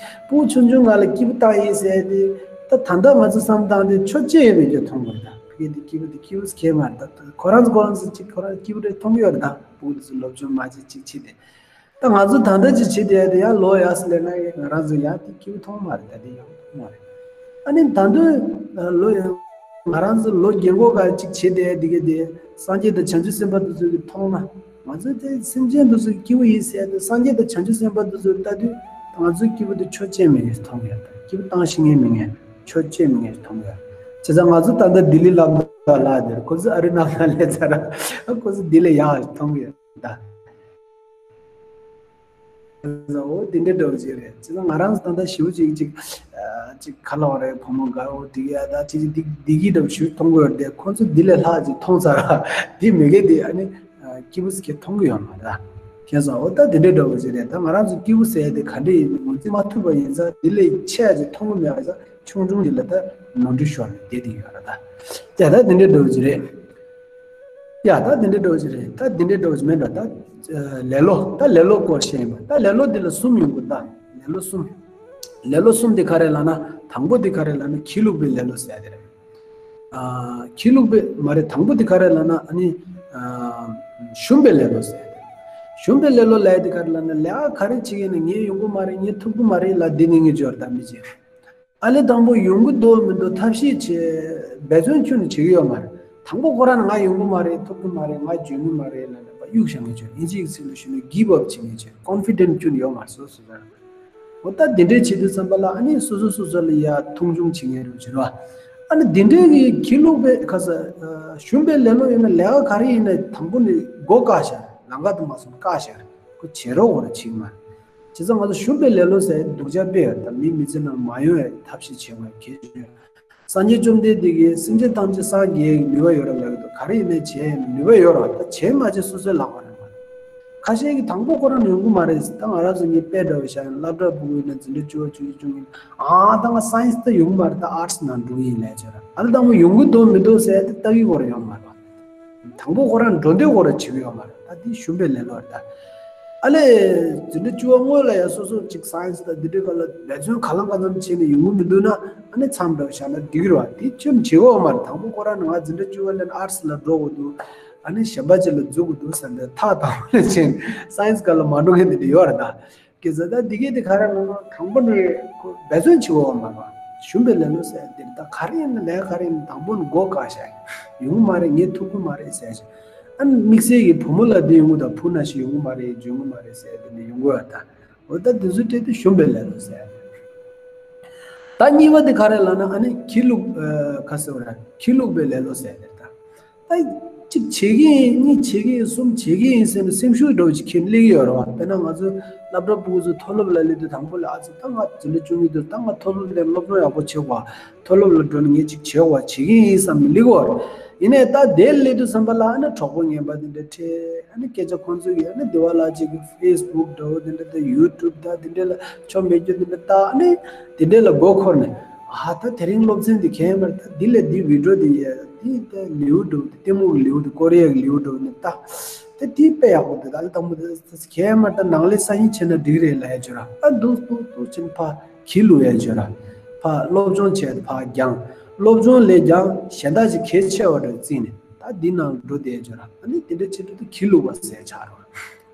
སྤུ་གུ་ཆུང་ཆུང་སྒང་ལ་སྐྱིད་པོ་བཏང་ཡིན་ཟེར་ཏེ། ད་ད་ལྟ་ང་ཚོ་བསམ་སྟངས་དེ་ཆོ་ཅེ་ཡོད་མེད་ཀྱི་མཐོང་དགོས་རེད་ད། ཕ་གི་དེ་སྐྱིད་པོ་དེ་སྐྱིད་པོ་ཁྱད་མ་རེད་ད། ཁོ་རང་ཚོ་ཁོ་རང་ཚོ་ཅིག་ཁོ་རང་སྐྱིད་པོ་རེད་མཐོང་གི་ཡོད་རེད་ད། སྤུ་གུ་དེ་ཚོ་སློབ་སྦྱོང་མ་བྱེད་ཅིག་བྱེད་དེ། ད་ང་ཚོ་ད་ལྟ་ཅིག་བྱེད་དེ་ཡ་དེ་ཡང་ལོ་ཡར་སླེབས་ན་ཡང་ང་རང་ཚོ་ཡང་དེ་སྐྱིད་པོ་མཐོང་མ་རེད། ད་དེ་ཡག་པོ་མཐོང་མ་རེད། ཨ་ནི་ད་དུང་ལོ་ཡང་ང་རང་ཚོ་ལོ་རྒན་གོག་ག་ཅིག་བྱེད་དེ་ཡ་དེ་ག་དེ་སངས་རྒྱས་དང་བྱང་ཆུབ་སེམས་དཔའ་དེ་ཚོ་གི་མཐོང་ན། ང་ཚོ་དེ་སེམས་ཅན་དེ་ཚོ་སྐྱིད་པོ་ཡིན་ཟེར་ཏེ། སངས་རྒྱས་དང་བྱང་ཆུབ་སེམས་དཔའ་དེ་ཚོ་ལྟ་དུས་ང་ཚོའི་སྐྱིད་པོ་དེ་ཆོ་ཅེ་མེད་ངེས་མཐོང་གི་ཡོད། སྐྱིད་པོ་བཏང་ཤེས་མཁན་མེད་ངེས། ཆོ་ཅེ་མེད་ངེས་མཐོང་གི་ཡོད། བྱས་ཙང་ང་ཚོ་ད་ལྟ་ལྡི་ལི་གནམ་ཐང་ལ་སླེབས་དེར། ཁོ་ཚོ་ཨ་རི་གནམ་ཐང་སླེབས་ཚར་ར། ཁོ་ཚོ་ལྡི་ལི་ཡར་མཐོང་གི་ཡོད་ད། འོ་དེ་འདྲའི་འདྲ་བོ་ཅིག་རེད། བྱས་ཙང་ང་རང་ད་ལྟ་ཞེ་པོ་ཅིག་ཅིག་ཅིག་ག་ལབ་རེད། བུ་མོ་དགའ་བོ་དེ་ག་ཡ་ད་ཅིག་ཅིག་བདེ་སྐྱིད་འདྲ་བོ་ཞེ་པོ་མཐོང་གི་ཡོད་རེད་དེ། ཁོ་ཚོ་འདི་ལས་ལྷག་ཅིག་མཐོང་ཚར་ར། དེ་མི་དགེ་དེ་ཨ་ནི་སྐྱིད་པོ་ཟེར་མཁན་མཐོང་གི་ཡོད་མ་རེད། མཁྱེན་སོང་། འོ་ད་དེ་འདྲའི་འདྲ་བོ་ཅིག་རེད། ད་ང་རང་ཚོ་སྐྱིད་པོ་ཟེར་ཡ་དེ་ག་འདྲ་ཡིན་མིན་ངོས་འཛིན་མ་ཐུབ་པ་ཡིན་ཙང་། འདི་ལས་ཆེ་ཡ་ཅིག་མཐོང་གི་མེད་པ་ཡིན་ཙང་། ཆུང་ཆུང་ཅིག་ལ་ད་ནོར་འཁྲུལ་ཤོར་ནས་བསྡད་དེ་ཡོད་རེད་ད། ཡ་ད་དེ་འདྲའི་འདྲ་བོ་ཅིག་རེད། ཡ་ད་དེ་འདྲའི་འདྲ་བོ་ཅིག་རེད། ད་དེ་འདྲའི་འདྲ་བོ་ཅིག་མིན་འགྲོ་ད། ལེ་ལོ། ད་ལེ་ལོ་སྐོར་བཤད་ཡིན་པ། ད་ལེ་ལོ་འདི་ལ་གསུམ་ཡོང་གི་ད། ལེ་ལོ་གསུམ། ལེ་ལོ་གསུམ་དེ་ག་རེ་ལབ་ན། དང་པོ་དེ་ག་རེ་ལབ་ན་གྱིས་ལུག་པའི་ལེ་ལོ་ཟེར་ཡ་དེ་རེད། ཨ། གྱིས་ལུག་པའི་མ་རེད། དང་པོ་དེ་ག་རེ་ལབ་ན་ཨ་ནི། ཨ། ཞུམ་པའི་ལེ་ལོ་ཟེར་ཡ་དེ་རེད། ཞུམ་པའི་ལེ་ལོ་ལབ་ཡ་དེ་ག་རེ་ལབ་ན། ལས་ཀ་ག་རེ་བྱེད་ཀྱི་ཡིན་ན་ངས་ཡོང་གི་མ་རེད། ངས་ཐུབ་ཀྱི་མ་རེད་ལབ་འདི་ནི་ངས་འབྱོར་ད་མི་བྱེད། ཨ་ལས་དང་པོ་ཡོང་གི་འདུག་མི་འདུག་ཐབས་ཤེས་བྱས། འབད་བརྩོན་ཁྱོན་ནས་བྱེད་ཀྱི་ཡོད་མ་རེད། དང་པོ་ཁོ་རང་ང་ཡོང་གི་མ་རེད། ཐུབ་ཀྱི་མ་རེད། ང་འཇོན་གྱི་མ་རེད་ལབ་ནས་ཕར་གཡུག་བཞག་མཁན་ཅིག་ཡོད། ཨིན་ཇིའི་ཚིག་ལ་ཞུས་ན་གིབ་ཨབ་བྱེད་མཁན་ཅིག་ཡོད། ཀོན་ཕི་ཌེན་ཊི་ཁྱོན་ནས་ཡོད་མ་རེད། སོ་སོ་རང་། འོ་ད་འདི་འདྲའི་བྱེད་དུས་ཙམ་པ་ལ་ཨ་ནི་སོ་སོ་སོ་སོ་ལ་ཡ་མཐོང་ཆུང་བྱེད་མཁན་རེད་བྱེད་རོགས། ཨ་ནི་འདི་འདྲའི་གི་གྱིས་ལུག་པའི་ཁ་ས་ཞུམ་པའི་ལེ་ལོ་ཡིན་ན། ལས་ཀ་ག་རེ་ཡིན་ན་དང་པོ་ནས་མགོ་བཀག་བཞག་ལམ་ཁ་དུ་མ་སོང་བཀག་བཞག་ཁོ་བྱེད་རོགས་ཁོ་རང་བྱེད་ཀྱི་མ་རེད། བྱས་ཙང་ང་ཚོ་ཞུམ་པའི་ལེ་ལོ་ཟེར་སྡུག་ཅག་དཔེ་ཡོད་ད། མི་མི་ཚེ་ནང་མ་ཡོང་ཡ་ཐབས་ཤེས་བྱེད་དགོས་གལ་ཆེ་ཡོད། སངས་རྒྱས་བཅོམ་ལྡན་འདས་ཀྱིས་སེམས་ཅན་ཐམས་ཅད་སངས་རྒྱས་ཀྱི་ནུས་པ་ཡོད་རེད་ལབ་ཀྱི་འདུག་ག་རེ་ཡིན་ནའི་བྱས་ནུས་པ་ཡོད་རེད། ད་བྱས་མ་བྱས་སོ་སོའི་ལག་པ་རེད་མ། ཁ་ཤས་ཀྱིས་དང་པོ་ཁོ་རང་ཡོང་གི་མ་རེད། ད་ང་རང་ཚོ་ངའི་དཔེ་འདྲ་བོ་བཞག་ཡིན། སློབ་གྲྭ་ཕྲུ་གུ་ཡིན་ན་འཛིན་གྲྭ་བཅུ་པ་བཅུ་གཅིག་བཅུ་གཉིས། ཨ་ད་ང་སའེན་སི་ད་ཡོང་གི་མ་རེད། ད་ཨར་ཊི་སི་ནང་འགྲོ་གི་ཡིན་ལབ་བྱས་ར། ཨ་ད་དང་པོ་ཡོང་གི་འདུག་མི་འདུག་ཟེར་ཏེ་ལྟ་གི་ཁོ་རང་ཡོང་མ་རེད། དང་པོ་ཁོ་རང་འགྲོ་འདོད་ཁོ་རང་བྱེད་ཀྱི་ཡོད་མ་རེད། ད་འདི་ཞུམ་པའི་ལེ་ལོ་རེད་ད། ཨ་ལས། འཛིན་གྲྭ་བཅུ་པ་སྔོན་ལ་ཡང་སོ་སོ་ཅིག་སའེན་སི་དང་འདི་འདྲའི་སྐོར་ལ་འབད་བརྩོན་ག་ལ་གང་འཚམ་བྱས་ནས་ཡོང་གི་མི་འདུག་ན། ཨ་ནི་མཚམས་འདྲ་བཞག་ན་འགྲིག་གི་རེད་བ། དེ་ཁྱོན་བྱེད་དགོས་མ་རེད། དང་པོ་ཁོ་རང་ནི་ང་འཛིན་གྲྭ་བཅུ་པ་ལ་ཨར་ཊི་སི་ལ་འགྲོ་དགོས་འདུག་ཨ་ནི་གཞན་པ་ཅིག་ལ་འཛུལ་དགོས་འདུག་བསམ་པའི་ཐག་དང་པོ་ནས་བྱས་ནས་སའེན་སི་སྒང་ལ་མ་འགྲོ་མཁན་དེ་འདྲ་ཡོད་རེད་ད། སྐད་ཆ་ད་འདི་གས་དེ་ག་རེ་ལབ་ན། དང་པོ་ནས་ཁོ་འབད་བརྩོན་བྱེད་དགོས་མ་རེད། ཞུམ་པའི་ལེ་ལོ་ཟེར་དེ་ད་ག་རེ་ཡིན་ན། ལས་ག་རེ་ཡིན་ན་དང་པོ་ནས་མགོ་བཀག་བཞག་ཡོང་གི་མ་རེད། ངས་ཐུབ་ཀྱི་མ་རེད་ཟེར་བྱས། ཨ་ནི་དམིགས་བསལ་གྱི་བུ་མོ་ལ་དེ་ཡོང་གི་དང་བུ་ན་ཞིག་ཡོང་གི་མ་རེད། འཇོན་གི་མ་རེད་ཟེར་དེ་འདྲ་ཡོང་གི་ཡོད་ད། འོ་ད་དེ་ཚོའི་གྲས་དེ་ཞུམ་པའི་ལེ་ལོ་ཟེར། ད་གཉིས་པ་དེ་ག་རེ་ལབ་ན། ཨ་ནི་ཁྱི་ལུག་ཁ་ཟེར་བ་ར་ཁྱི་ལུག་པའི་ལེ་ལོ་ཟེར་དེ་ད། ད་གཅིག་བྱེད་ཀྱི་ཡིན། གཉིས་བྱེད་ཀྱི་ཡིན། གསུམ་བྱེད་ཀྱི་ཡིན་ཟེར་ནས་སེམས་ཤུགས་འདྲ་བོ་ཅིག་ཁྱེར་སླེབས་ཀྱི་ཡོད་རེད་བ། དཔེར་ན་ང་ཚོ་སློབ་གྲྭ་ཕྲུ་གུ་ཚོ་མཐོ་སློབ་ལ་སླེབས་དུས་དང་པོ་ལ་ཨ་ཙི་ད་ང་འཛིན་གྲྭ་བཅུ་གཉིས་དུས་ད་ང་མཐོ་སློབ་ལ་སློབ་སྦྱོང་ཡག་པོ་བྱེད་དགོས། མཐོ་སློབ་ལ་འགྲོ་ནས་ངས་ཅིག་བྱེད་དགོས། བྱེད་ཀྱི་ཡིན་བསམ་ནས་སླེབས་ཀྱི་ཡོད་རེད། ཡིན་ནའི་ད་དེར་སླེབས་དུས་ཙམ་པ་ལ་ཨ་ནི་གྲོགས་པོ་ངན་པ་དེ་འདྲ་འཕྲད། ཨ་ནི་སྐད་ཆ་ཁོང་ཚོ་གིས་ཨ་ནི་དེ་བ་ལ་ཅིག་ཕེ་སི་བུག་འདྲ་བོ་དེ་འདྲ་དང་ཡུ་ཊུབ་དང་དེ་འདྲ་ལ་ཆོ་མེད་རྒྱུ་དེ་འདྲ་ལྟ། ཨ་ནི་དེ་འདྲ་ལ་མགོ་འཁོར་ནས། ཨ་ད་དེ་རིང་སློབ་ཚན་འདི་གས་མར་ད་འདི་ལས་འདི་བི་ཌི་ཡོ་འདི་ཡ་འདི་ད་ལེའུ་འགྲོ་འདི་ལྟད་མོ་གི་ལེའུ་འདི་ཀོ་རི་ཡ་གི་ལེའུ་འགྲོ་ནི་ད་ད་འདི་དཔེ་ཡག་པོ་འདུག་ད་ལྟད་མོ་འདི་གས་མར་ད་ནང་ལས་ས་ཡིན་བྱས་ན་འགྲིག་རེད་ལབ་ཡ་བྱོས་ར། ཨ་འདུག་འདུག་འདུག་བྱས་ནས་ཕར་ཁྱི་ལུག་ཡ་བྱོས་ར། ཕར་སློབ་སྦྱོང་བྱས་ཕར་སྦྱངས། སློབ་སྦྱོང་ལས་ཀྱང་གཞན་དག་ཅིག་གལ་ཆེ་བ་འདྲ་བརྩིས་ནས་ད་འདི་ནང་འགྲོ་བསྡད་བྱོས་ར། ཨ་ནི་དེ་འདྲ་བྱེད་དུས་ད་ཁྱི་ལུག་པ་ཟེར་ཆགས་ར།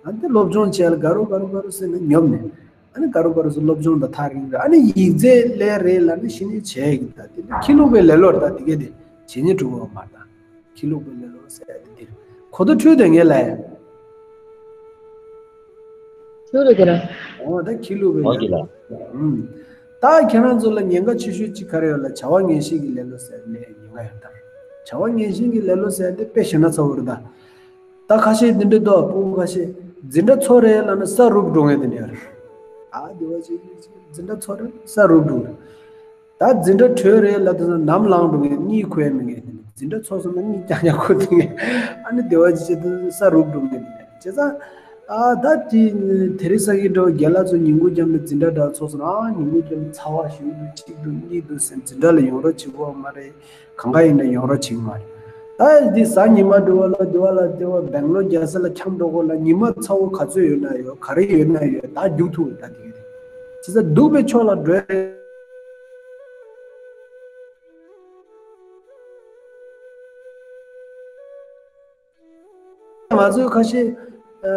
ཨ་འདི་སློབ་སྦྱོང་བྱས་ལ་དགའ་རུ་དགའ་རུ་དགའ་རུ་ཟེར་ནས་ཉོབ་ནས། ཨ་ནི་དགའ་རུ་དགའ་རུ་སོ་སློབ་སྦྱོང་དང་ཐག་རིང་རེད། ཨ་ནི་ཡིག་རྩལ་ལས་རེད་ལབ་ནི་ཤི་ནི་བྱས་ཡིན། ད་དེ་ནི་ཁྱི་ལུག་པའི་ལེ་ལོར་ད་དེ་གས་དེ་བྱེད་ཉེ་གྲུབ་པ་མ་ད། ཁྱི་ལུག་པའི་ལེ་ལོ་ཟེར་ཡ་དེ་དེར་གོ་ཐོས་འཕྲོས་དོན་ངེས་ལ་ཡ། འཕྲོས་རེད་དེ་ར། འོ་ད་ཁྱི་ལུག་པའི་ལེ་ལོ། ཨུམ། ད་ཁྱེད་རང་ཚོ་ལ་ཉེན་ཁ་ཆེ་ཤོས་གཅིག་ག་རེ་ཡོད་ལ། བྱ་བ་ངན་ཞེན་གྱི་ལེ་ལོ་ཟེར་ནས་ཉེན་ཁ་ཡོད་ད། བྱ་བ་ངན་ཞེན་གྱི་ལེ་ལོ་ཟེར་དེ་དཔེ་ཞེ་ན་ཚ་བོ་རེད་ད། ད་ཁ་ཤས་འདི་འདྲ་འདུག་ཕྲུ་གུ་ཁ་ཤས་འཛིན་གྲྭ་ཚོགས་རེད་ལབ་ན་ས་རུབ་འགྲོ་མཁན་དེ་འདྲ་རེད། ཨ་དེ་བ་ཅིག་འཛིན་གྲྭ་ཚོགས་རེད་ས་རུབ་འགྲོ་རེད། ད་འཛིན་གྲྭ་གྲོལ་རེད་ལབ་དུས་ནམ་ལངས་འགྲོ་མཁན། གཉིད་ཁུག་ཡ་མེད་མཁན་དེ་འདྲ། འཛིན་གྲྭ་ཚོགས་སོང་ན་གཉིད་རྐྱང་རྐྱང་ཁུག་འདུག་མཁན། ཨ་ནི་དེ་བ་ཅིག་བྱེད་དུས་ས་རུབ་འགྲོ་མཁན་དེ་འདྲ་རེད། བྱས་ཙང་ཨ་ད་དེ་དེ་རིང་སང་ཉིན་འདྲ་བོ་རྒན་ལགས་ཚོ་ཉིན་གུང་རྒྱབ་ནས་འཛིན་གྲྭ་འདྲ་ཚོགས་སོང་ན། ཨ་ཉིན་གུང་རྒྱབ་ནས་ཚ་བ་ཞེ་པོ་འདུག་གཅིག་འདུག་གཉིས་འདུག་ཟེར་འཛིན་གྲྭ་ལ་ཡོང་རོགས་བྱེད་དགོས་མ་རེད། གང་ག་ཡིན་ན་ཡོང་རོགས་བྱེད་ཀྱི་མ་རེད། ད་འདི་གཟའ་ཉི་མ་འགྲོ་བ་ལ་འདི་བ་ལ་འདི་བ་སྦེང་ལོར་རྒྱལ་ས་ལ་འཁྱམས་འགྲོ་དགོས་ལ། ཉི་མ་ཚ་བོ་ག་ཚོད་ཡོད་ན་ཡོད། ག་རེ་ཡོད་ན་ཡོད། ད་རྒྱུག་ཐུབ་ད་དེ་ག་རེད། བྱས་ཙང་སྡུག་པའི་ཕྱོགས་ལ་འགྲོ་ཡ་རེད། ང་ཚོའི་ཁ་ཤས་ཨ་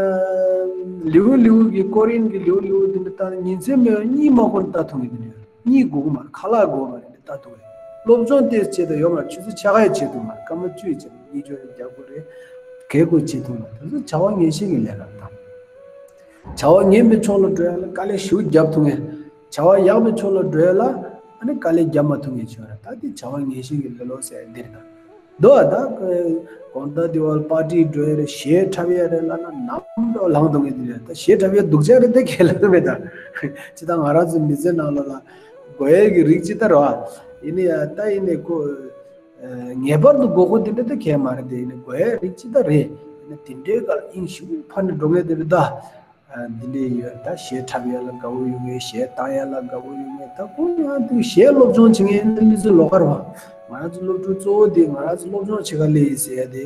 ལེའུ་ལེའུ་གི་ཀོ་རི་ཡན་གྱི་ལེའུ་ལེའུ་འདི་འདྲ་ལྟ་ན་ཉིན་མཚན་མེད་པར་གཉིད་མ་ཁུག་ནས་ལྟ་ཐུབ་ཀྱི་འདི་འདྲ་ཡོད། གཉིད་དགོས་ཀྱི་མ་རེད། ཁ་ལག་དགོས་མ་རེད། འདི་ལྟ་ཐུབ་ཀྱི་རེད། སློབ་སྦྱོང་ཏོག་ཙམ་བྱེད་དང་ཡོད་མ་རེད། ཆུ་ཚོད་ཕྱེད་ཀ་ཡང་བྱེད་ཐུབ་མ་རེད། སྐར་མ་བཅུ་ཡི་ཆེད་དུ་གཉིད་སྐྱོར་རྒྱག་དགོས་རེད། གས་དགོས་བྱེད་ཐུབ་མ་རེད། དེ་ཚོ་བྱ་བ་ངན་ཞེན་གྱི་ལས་ཀ་རེད་ད། བྱ་བ་ངན་པའི་ཕྱོགས་ལ་འགྲོ་ཡ་ལ་དཀའ་ལས་ཞེ་པོ་རྒྱབ་ཐུབ་མཁན། བྱ་བ་ཡག་པའི་ཕྱོགས་ལ་འགྲོ་ཡ་ལ་ཨ་ནི་དཀའ་ལས་རྒྱབ་མ་ཐུབ་མཁན་བྱུང་བ་རེད། ད་དེ་བྱ་བ་ངན་ཞེན་གྱི་ལེ་ལོ་ཟེར་ཡ་འདི་རེད་ད། འདུག་ཨ་ད་དགོང་དག་དེ་བར་པར་ཊི་འགྲོ་ཡ་རེད། གཞས་འཁྲབ་ཡ་རེད་ལབ་ན་ནམ་འགྲོ་ལངས་ཐུབ་མཁན་དེ་རེད། ད་གཞས་འཁྲབ་ཡ་སྡུག་ཅག་རེད་དེ་ཁས་ལེན་མེད་ད། ཅི་ད་ང་རང་ཚོ་མི་ཚེ་ནང་ལོགས་ལ་དགོས་ཡ་གི་རིགས་ཅི་ད་རེད་བ། ཡིན་ནའི་ཡ་ད་ཡིན་ནའི་ཁོ་ངེས་པར་དུ་དགོས་མཁོ་དེ་འདྲ་ད་གས་མ་རེད་དེ། ཡིན་ནའི་དགོས་ཡ་རིགས་ཅི་ད་རེད། ཡིན་ནའི་དེ་འདྲའི་སྐབས་དབྱིངས་ཞིག་འཕར་ནས་འགྲོ་མཁན་དེ་རེད་ད། འདི་འདྲའི་ཡོད་ད། གཞས་འཁྲབ་ཡ་ལ་དགའ་བོ་ཡོད་མཁན། གཞས་བཏང་ཡ་ལ་དགའ་བོ་ཡོད་མཁན། ད་ཁོ་ཡང་དུ་གཞས་སློབ་སྦྱོང་བྱེད་མཁན་ནི་མི་ཚོའི་ལོགས་ཀ་རེད་བ། ང་རང་ཚོ་སློབ་ཕྲུག་གཙོ་བོ་དེ་ང་རང་ཚོ་སློབ་སྦྱོང་བྱེད་ག་སླེབས་ཡིན་ཟེར་ཡ་དེ།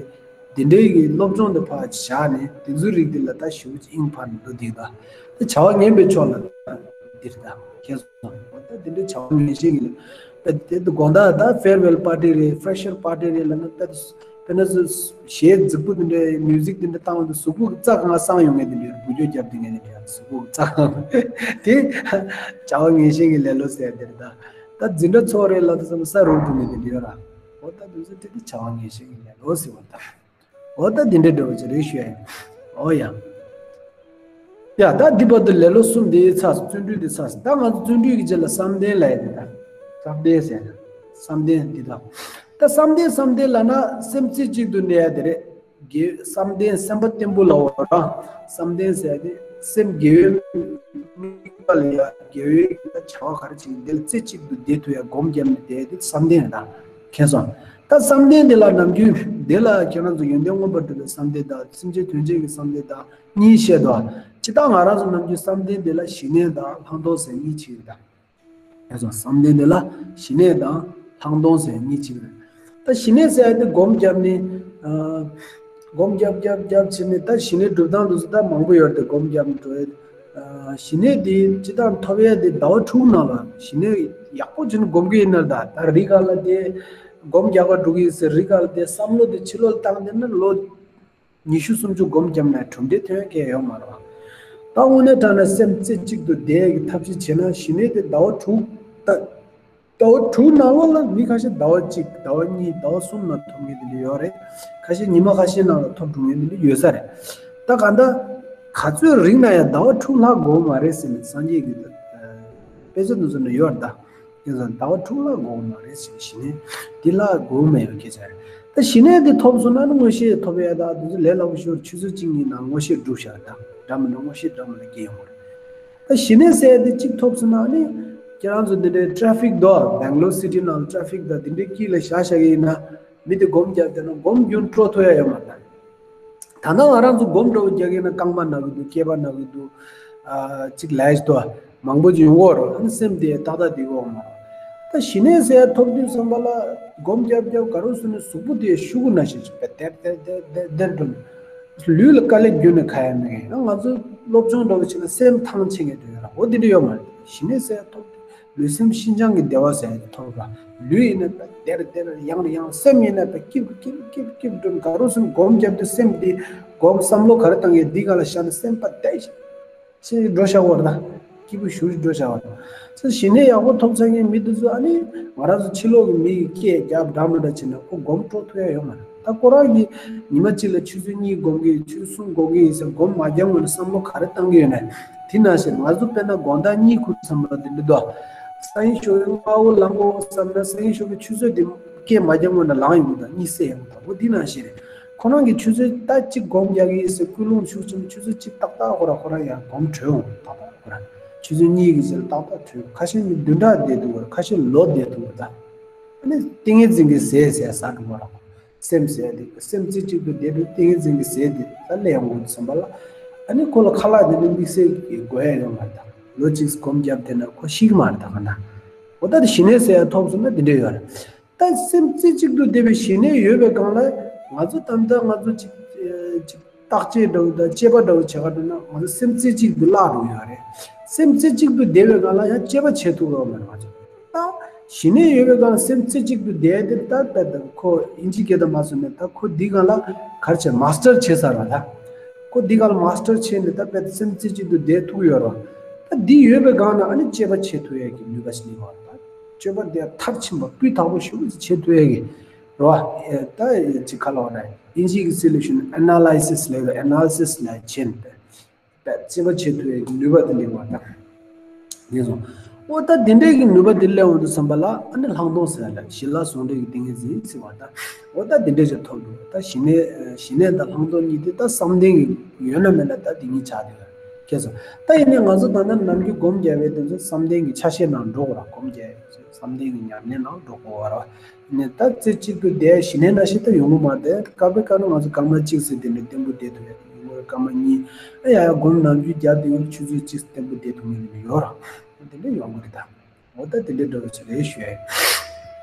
འདི་འདྲའི་གི་སློབ་སྦྱོང་དེ་ཕར་བཞག་ནས་དེ་ཚོའི་རིགས་དེ་ལ་ད་ཞེ་པོ་ཅིག་དབྱིངས་འཕར་ནས་འགྲོ་བསྡད་ད། ད་བྱ་བ་ངན་པའི་ཕྱོགས་ལ་འདིར་ད་ཁྱེད་སོང་། ད་དེ་འདྲའི་བྱ་བ་ངན་ཞེན་གྱི་ལ་ད་དེ་དགོང་དག་ད་ཕེར་ཝེལ་པར་ཊི་རེད། ཕེ་རེ་ཤར་པར་ཊི་རེད་ལབ་ན་ད། དཔེར་ན་གཞས་རྫིག་པོ་འདི་འདྲའི་མིའུ་ཟིག་འདི་འདྲ་བཏང་བ་དང་གཟུགས་པོ་རྩ་གང་སངས་ཡོང་མཁན་འདི་འདྲའི་འགུལ་སྐྱོད་རྒྱབ་བསྡད་མཁན་འདི་འདྲའི་གཟུགས་པོ་རྩ་གང་དེ་བྱ་བ་ངན་ཞེན་གྱི་ལེ་ལོ་ཟེར་འདིར་ད། ད་འཛིན་གྲྭ་ཚོགས་རེད་ལབ་དུས་ཙམ་ས་རུབ་འགྲོ་མཁན་འདི་འདྲའི་ཡོད་ར། འོ་ད་འདི་ཚོ་དེ་དེ་བྱ་བ་ངན་ཞེན་གྱི་ལེ་ལོ་ཟེར་བ་ད། འོ་ད་འདི་འདྲའི་འདྲ་བོ་ཅིག་རེད་ཞུ་ཡ་ཡིན། འོ་ཡ། ཡ་ད་འདི་བར་དུ་ལེ་ལོ་གསུམ་དེའི་ཚར་སོང་། བརྩོན་འགྲུས་དེ་ཚར་སོང་། ད་ང་ཚོ་བརྩོན་འགྲུས་ཀྱི་རྗེས་ལ་བསམ་གཏན་ལབ་ཡ་དེ་ད། བསམ་གཏན་ཟེར་ན། བསམ་གཏན་འདི་ད། ད་བསམ་གཏན་བསམ་གཏན་ལབ་ན་སེམས་རྩེ་གཅིག་ཏུ་གནས་ཡ་དེ་རེད། དགེ་བསམ་གཏན་སེམས་དཔའ་བརྟན་པོ་ལབ་པ་རང་། བསམ་གཏན་ཟེར་ཡ་དེ་སེམས་དགེ་བའི་དམིགས་པ་ལ་ཡ་དགེ་བའི་བྱ་བ་ག་རེ་བྱེད་ཀྱི་འདི་ལ་རྩེ་གཅིག་ཏུ་བསྡད་ཐུབ་ཡ་སྒོམ་བརྒྱབ་ནས་བསྡད་ཡ་དེ་བསམ་གཏན་རེད་ད། མཁྱེན་སོང་། ད་བསམ་གཏན་འདི་ལ་ནམ་རྒྱུན་འདི་ལ་ཁྱེད་རང་ཚོ་ཡོན་ཏན་མངོན་པར་སྒྲུབ་པའི་བསམ་གཏན་དང་སེམས་ཅན་དོན་བྱེད་ཀྱི་བསམ་གཏན་དང་གཉིས་བཤད་དོ། སྤྱིར་བཏང་ང་རང་ཚོ་ནམ་རྒྱུན་བསམ་གཏན་འདི་ལ་ཞི་གནས་དང་ལྷག་མཐོང་ཟེར་གཉིས་ཕྱེ་ཡོད་ད། ཡ་སོང་། བསམ་གཏན་འདི་ལ་ཞི་གནས་དང་ལྷག་མཐོང་ཟེར་གཉིས་ཕྱེ་ཡོད། ད་ཞི་གནས་ཟེར་ཡ་དེ་སྒོམ་བརྒྱབ་ནས་ཨ། སྒོམ་རྒྱབ་རྒྱབ་རྒྱབ་བྱས་ནས་ད་ཞི་གནས་སྒྲུབ་སྟངས་འདུག་ཟེར་ད་མང་པོ་ཡོད་རེད་དེ། སྒོམ་རྒྱབ་ནས་འགྲོ་ཡ། ཨ། ཞི་གནས་དེ་སྤྱིར་བཏང་ཐོབ་ཡ་དེ་ཟླ་བ་དྲུག་ནང་ལ་ཞི་གནས་ཡག་པོ་བྱས་ནས་སྒོམ་གྱི་ཡིན་ན། ད་ད་རི་ཁ་ལ་དེ་སྒོམ་རྒྱག་ག་འགྲོ་གི་ཡིན་ཟེར་རི་ཁ་ལ་དེ་བསམ་བློ་དེ་ཕྱི་ལོགས་བཏང་བསྡད་ན་ལོ་ཉི་ཤུ་སུམ་ཅུ་སྒོམ་བརྒྱབ་ན་གྲུབ་འབྲས་ཐོན་ཡ་གང་ཡང་ཡོད་མ་རེད་བ། ད་དངོས་གནས་དྲང་གནས་སེམས་རྩེ་གཅིག་ཏུ་བསྡད་ཡ་གི་ཐབས་ཤེས་བྱས་ན་ཞི་གནས་དེ་ཟླ་བ་དྲུག་ད། ད་ བ་དྲུག་ནང་ལོགས་ལ་མི་ཁ་ཤས་ཟླ་བ་གཅིག་ཟླ་བ་གཉིས་ཟླ་བ་གསུམ་ནང་ཐོབ་མཁན་དེ་འདྲ་ཡོད་རེད། ཁ་ཤས་ཉི་མ་ཁ་ཤས་ནང་ལ་ཐོབ་འགྲོ་མཁན་དེ་འདྲ་ཡོད་ས་རེད། ད་གང་ལྟར་ག་ཚོད་རིང་ན་ཡང་ཟླ་བ་དྲུག་ལྷག་འགོར་བ་མ་རེད་ཟེར་ནས་སངས་རྒྱས་ཀྱི་དཔེ་ཆ་དེ་ཚོ་ནས་ཡོད་རེད་ད། ཁྱེད་ཚོ་ཟླ་བ་དྲུག་ལྷག་འགོར་བ་མ་རེད་ཟེར་ནས་ཞི་གནས་འདི་ལྷག་འགོར་མེད་པའི་སྐད་ཆ་རེད། ད་ཞི་གནས་འདི་ཐོབ་སོང་ན་ནི་མངོན་ཤེས་ཐོབ་ཡ་ད་དེ་ཚོ་ལས་སླ་པོ་ཞིག་ཆུ་ཚོད་གཅིག་གཉིས་ནང་མངོན་ཤེས་འགྲུབ་ཤག་ད་འདྲ་མི་འདྲ་མངོན་ཤེས་འདྲ་མི་འདྲ་སྐྱེ་ཡོང་གི་རེད། ད་ཞི་གནས་ཟེར་ཡ་དེ་གཅིག་ཐོབ་སོང་ན་ནི་ཁྱེད་རང་ཚོ་འདི་འདྲའི་ཊ་ཕིག་དོ་བེང་ལོར་སི་ཊི་ནང་ལ་ཊ་ཕིག་དང་དེ་འདྲའི་དཀྱིལ་ལ་བཞག་བཞག་གི་ཡིན་ན། མི་དེ་སྒོམ་རྒྱབ་བསྡད་ན་སྒོམ་རྒྱུན་སྤྲོ་ཐུབ་ཡ་ཡོད་མ་རེད། ད་ནང་ང་རང་ཚོ་སྒོམ་འདྲ་བོ་རྒྱག་གི་ན་རྐང་པ་ན་གི་འདུག་སྐེད་པ་ན་གི་འདུག་ཨ་གཅིག་ལས་ཏོ་མང་པོ་ཅིག་ཡོང་གི་རེད། ཨ་ནི་སེམས་དེ་ཏག་ཏག་བསྡད་ཀྱི་ཡོད་མ་རེད། ད་ཞི་གནས་ཟེར་ཡ་ཐོབ་དུས་ཙམ་པ་ལ་སྒོམ་རྒྱབ་རྒྱབ་ག་རེ་ཟེར་ནས་གཟུགས་པོ་དེ་ཤུ་གུ་ན་བཞིན་ཅིག་པས་དེར་དེར་དེར་དེར་འགྲོ་ནས་ལུས་ལ་དཀའ་ལས་བརྒྱུད་ནས་ཁ་ཡ་མེད་མཁན། ཡང་ང་ཚོ་སློབ་སྦྱོང་འདྲ་བོ་བྱས་ན་སེམས་ཐང་ཆད་མཁན་དེ་ཡོད་རེད། འོ་དེ་འདྲ་ཡོད་མ་རེད། ཞི་གནས་ཟེར་ཡ་ཐོབ་དུས། ལུས་སེམས་ཤིན་སྦྱངས་ཀྱི་བདེ་བ་ཟེར་ཡ་དེ་ཐོབ་པ། ལུས་ཡིན་ན་ད་དེར་དེར་ཡང་ཡང་། སེམས་ཡིན་ན་ད་སྐྱིབ་སྐྱིབ་སྐྱིབ་སྐྱིབ་འགྲོ། ག་རེ་ཟེར་ན་སྒོམ་རྒྱབ་དུས་སེམས་འདི་སྒོམ་བསམ་བློ་ག་རེ་བཏང་ཡས་འདི་སྒང་ལ་བཞག་ན་སེམས་པ་བདེ་ཞིག་འགྲོ་བཞག་པ་རེད། ད་སྐྱིད་པོ་ཞེ་པོ་ཅིག་འགྲོ་བཞག་པ་རེད། ཚེ་ཞི་གནས་ཡག་པོ་ཐོབ་ཚར་མཁན་མི་དེ་ཚོ་ཨ་ནི་ང་རང་ཚོ་ཕྱི་ལོགས་ཀྱི་མི་ཡི་སྐད་རྒྱབ་འདྲ་མི་འདྲ་བྱས་ན་ཁོ་སྒོམ་སྤྲོ་ཐུབ་ཡ་ཡོད་མ་རེད། ད་ཁོ་རང་གིས་ཉི་མ་གཅིག་ལ་ཆུ་ཚོད་གཉིས་སྒོམ་གི་ཡོད། ཆུ་ཚོད་གསུམ་སྒོམ་གི་ཡོད་ཟེར་སྒོམ་མ་རྒྱག་སྔོན་ལ་བསམ་བློ་ག་རེ་བཏང་གི་ཡོད་ན། དེ་ནང་བཞིན་ང་ཚོ་དཔེར་ན་དགོང་དག་གཉིད་ཁུག་ཙམ་པ་དེ་འདྲ་འདུག་སང་ཉིན་ཞོགས་ཀྱི་སྔ་པོ་ལངས་དགོས་བསམ་ན་སང་ཉིན་ཞོགས་ཀྱི་ཆུ་ཚོད་དེ་སྐད་མ་རྒྱག་སྔོན་ལ་ལངས་ཡོང་གི་འདུག་གཉིད་སད་ཡོང་གི་འདུག་འོ་དེ་ནང་བཞིན་རེད། ཁོ་རང་གིས་ཆུ་ཚོད་ད་གཅིག་སྒོམ་རྒྱག་གི་ཡོད་ཟེར་ཀུན་སློང་ཤུགས་ཆེན་པོ་ཆུ་ཚོད་གཅིག་ཏག་ཏག་ཁོ་རང་ཁོ་རང་ཡར་སྒོམ་གྲོལ་འོང་ཏག་ཏག་ཁོ་རང་། ཆུ་ཚོད་གཉིས་ཀྱི་ཚེ་ལ་ཏག་ཏག་གྲོལ། ཁ་ཤས་ནི་བདུན་ཕྲག་བསྡད་འདུག་ག་ཁ་ཤས་ལོ་བསྡད་འདུག་ག་ད་ཨ་ནི་ཏིང་ངེ་འཛིན་གྱི་ཟས་ཟས་ཟ་འགྲོ་བ་རེད། སེམས་ཟས་དེ་སེམས་རྩེ་གཅིག་ཏུ་བསྡད་པའི་ཏིང་ངེ་འཛིན་གྱི་ཟས་དེ་ད་སླེབས་ཡོང་གི་འདུག་བསམ་པ་ལ། ཨ་ནི་ཁོ་ལ་ཁ་ལག་དེ་ནི་དམིགས་བསལ་གྱི་དགོས་ཡ་ཡོད་མ་རེད། ད་ལོ་གཅིག་སྒོམ་བརྒྱབ་བསྡད་ན་ཁོ་ཤི་གི་མ་རེད། ད་ག་ན་འོ་ད་དེ་ཞི་གནས་ཟེར་ཡ་ཐོབ་སོང་ན་དེ་འདྲ་ཡོད་རེད། ད་སེམས་རྩེ་གཅིག་ཏུ་བསྡད་པའི་ཞི་གནས་ཡོད་པའི་སྒང་ལ་ང་ཚོ་ད་ལྟ་ང་ཚོ་གཅིག་གཅིག་བརྟག་དཔྱད་འདྲ་བོ་དང་དཔྱད་པ་འདྲ་བོ་བྱེད་ག་འགྲོ་ན་ང་ཚོ་སེམས་རྩེ་གཅིག་ཏུ་བརླག་འགྲོ་ཡོད་རེད། སེམས་རྩེ་གཅིག་ཏུ་བསྡད་པའི་སྒང་ལ་ཡང་དཔྱད་པ་བྱེད་ཐུབ་ཀྱི་ཡོད་མ་རེད། ང་ཚོ་ད་ཞི་གནས་ཡོད་པའི་སྒང་ལ་སེམས་རྩེ་གཅིག་ཏུ་བསྡད་དེ་ད་ད་ད་ཁོ་ཨིན་ཇི་སྐད་དུ་མ་སོང་ནས་ད་ཁོ་འདི་སྒང་ལ་ག་རེ་བྱས་མ་སི་ཊར་བྱས་ཚར་བ་ད། ཁོ་འདི་སྒང་ལ་མ་སི་ཊར་བྱས་ནས་ད་དཔེ་སེམས་རྩེ་གཅིག་ཏུ་བསྡད་ཐུབ་ཡོད་རེད། ད་འདི་ཡོད་པའི་སྒང་ལ་ཨ་ནི་དཔྱད་པ་བྱེད་ཐུབ་ཡས་ཀྱི་ནུས་པ་ཞིག་སླེབས་པ་རེད། ད་དཔྱད་པ་དེ་མཐར་ཕྱིན་པ་སྤུས་དག་པོ་ཞིག་བྱེད་ཐུབ་ཡས་ཀྱི་རེད་བ། ཨེ་ད་ཅི་ག་ལ་བ་ན་ཨིན་ཇི་གི་སི་ལེ་ཤན་ཨེ་ན་ལི་སིས་ལབ་ཡོད། ཨེ་ན་ལི་སིས་ལ་བྱས་ནས་དཔྱད་པ་བྱེད་ཐུབ་ཡས་ཀྱི་ནུས་པ་དེ་སླེབས་པ་ད། ངེས་སོང་། ཨོ་ད་དེ་འདྲས་ཀྱི་ནུས་པ་དེ་སླེབས་འོང་དུས་ཙམ་པ་ལ་ཨ་ནི་ལྷག་མཐོང་ཟེར་ཡ་ལ་ཞི་ལྷག་ཟུང་འབྲེལ་གྱི་ཏིང་ངེ་འཛིན་ཟེར་བ་ད། ཨོ་ད་དེ་འདྲས་ཅིག་ཐོབ་འདུག་ད་ཞི་གནས་ཞི་གནས་དང་ལྷག་མཐོང་གཉིས་དེ་ད་བསམ་གཏན་གྱི་ཡོད་ན་མེད་ན་ད་དེ་གཉིས་ཆགས་བསྡད་ཡོད། ཁྱེད་ཚོ། ད་ཡིན་ནའི་ང་ཚོ་ད་ལྟ་ནམ་རྒྱུན་སྒོམ་རྒྱག་པའི་དེ་ཚོ་བསམ་གཏན་གྱི་ཆ་ཤས་ནང་འགྲོ་དགོས་ར། སྒོམ་རྒྱག་ཡས་བསམ་གཏན་གྱི་ཉམས་ལེན་ནང་འགྲོ་དགོས་ར། ནས་ད་རྩེ་གཅིག་ཏུ་བསྡད་ཞི་གནས་ནང་བཞིན་ད་ཡོང་གི་མ་རེད། སྐབས་རེ་སྐབས་ན་ང་ཚོ་སྐར་མ་གཅིག་ཙམ་དེ་འདྲ་བརྟན་པོ་བསྡད་ཐུབ་ཡ་དེ་ཡོང་གི་རེད། སྐར་མ་གཉིས། ཨ་ཡ་ཡ་སྒོམ་ནམ་རྒྱུན་རྒྱག་བསྡད་ཡོད་ཆུ་ཚོད་གཅིག་བརྟན་པོ་བསྡད་ཐུབ་མཁན་དེ་འདྲ་ཡོད་ར། དེ་འདྲ་ཡོང་གི་རེད་ད། འོ་ད་དེ་འདྲའི་འདྲ་བོ་ཞིག་རེད་ཞུ་ཡ་ཡིན།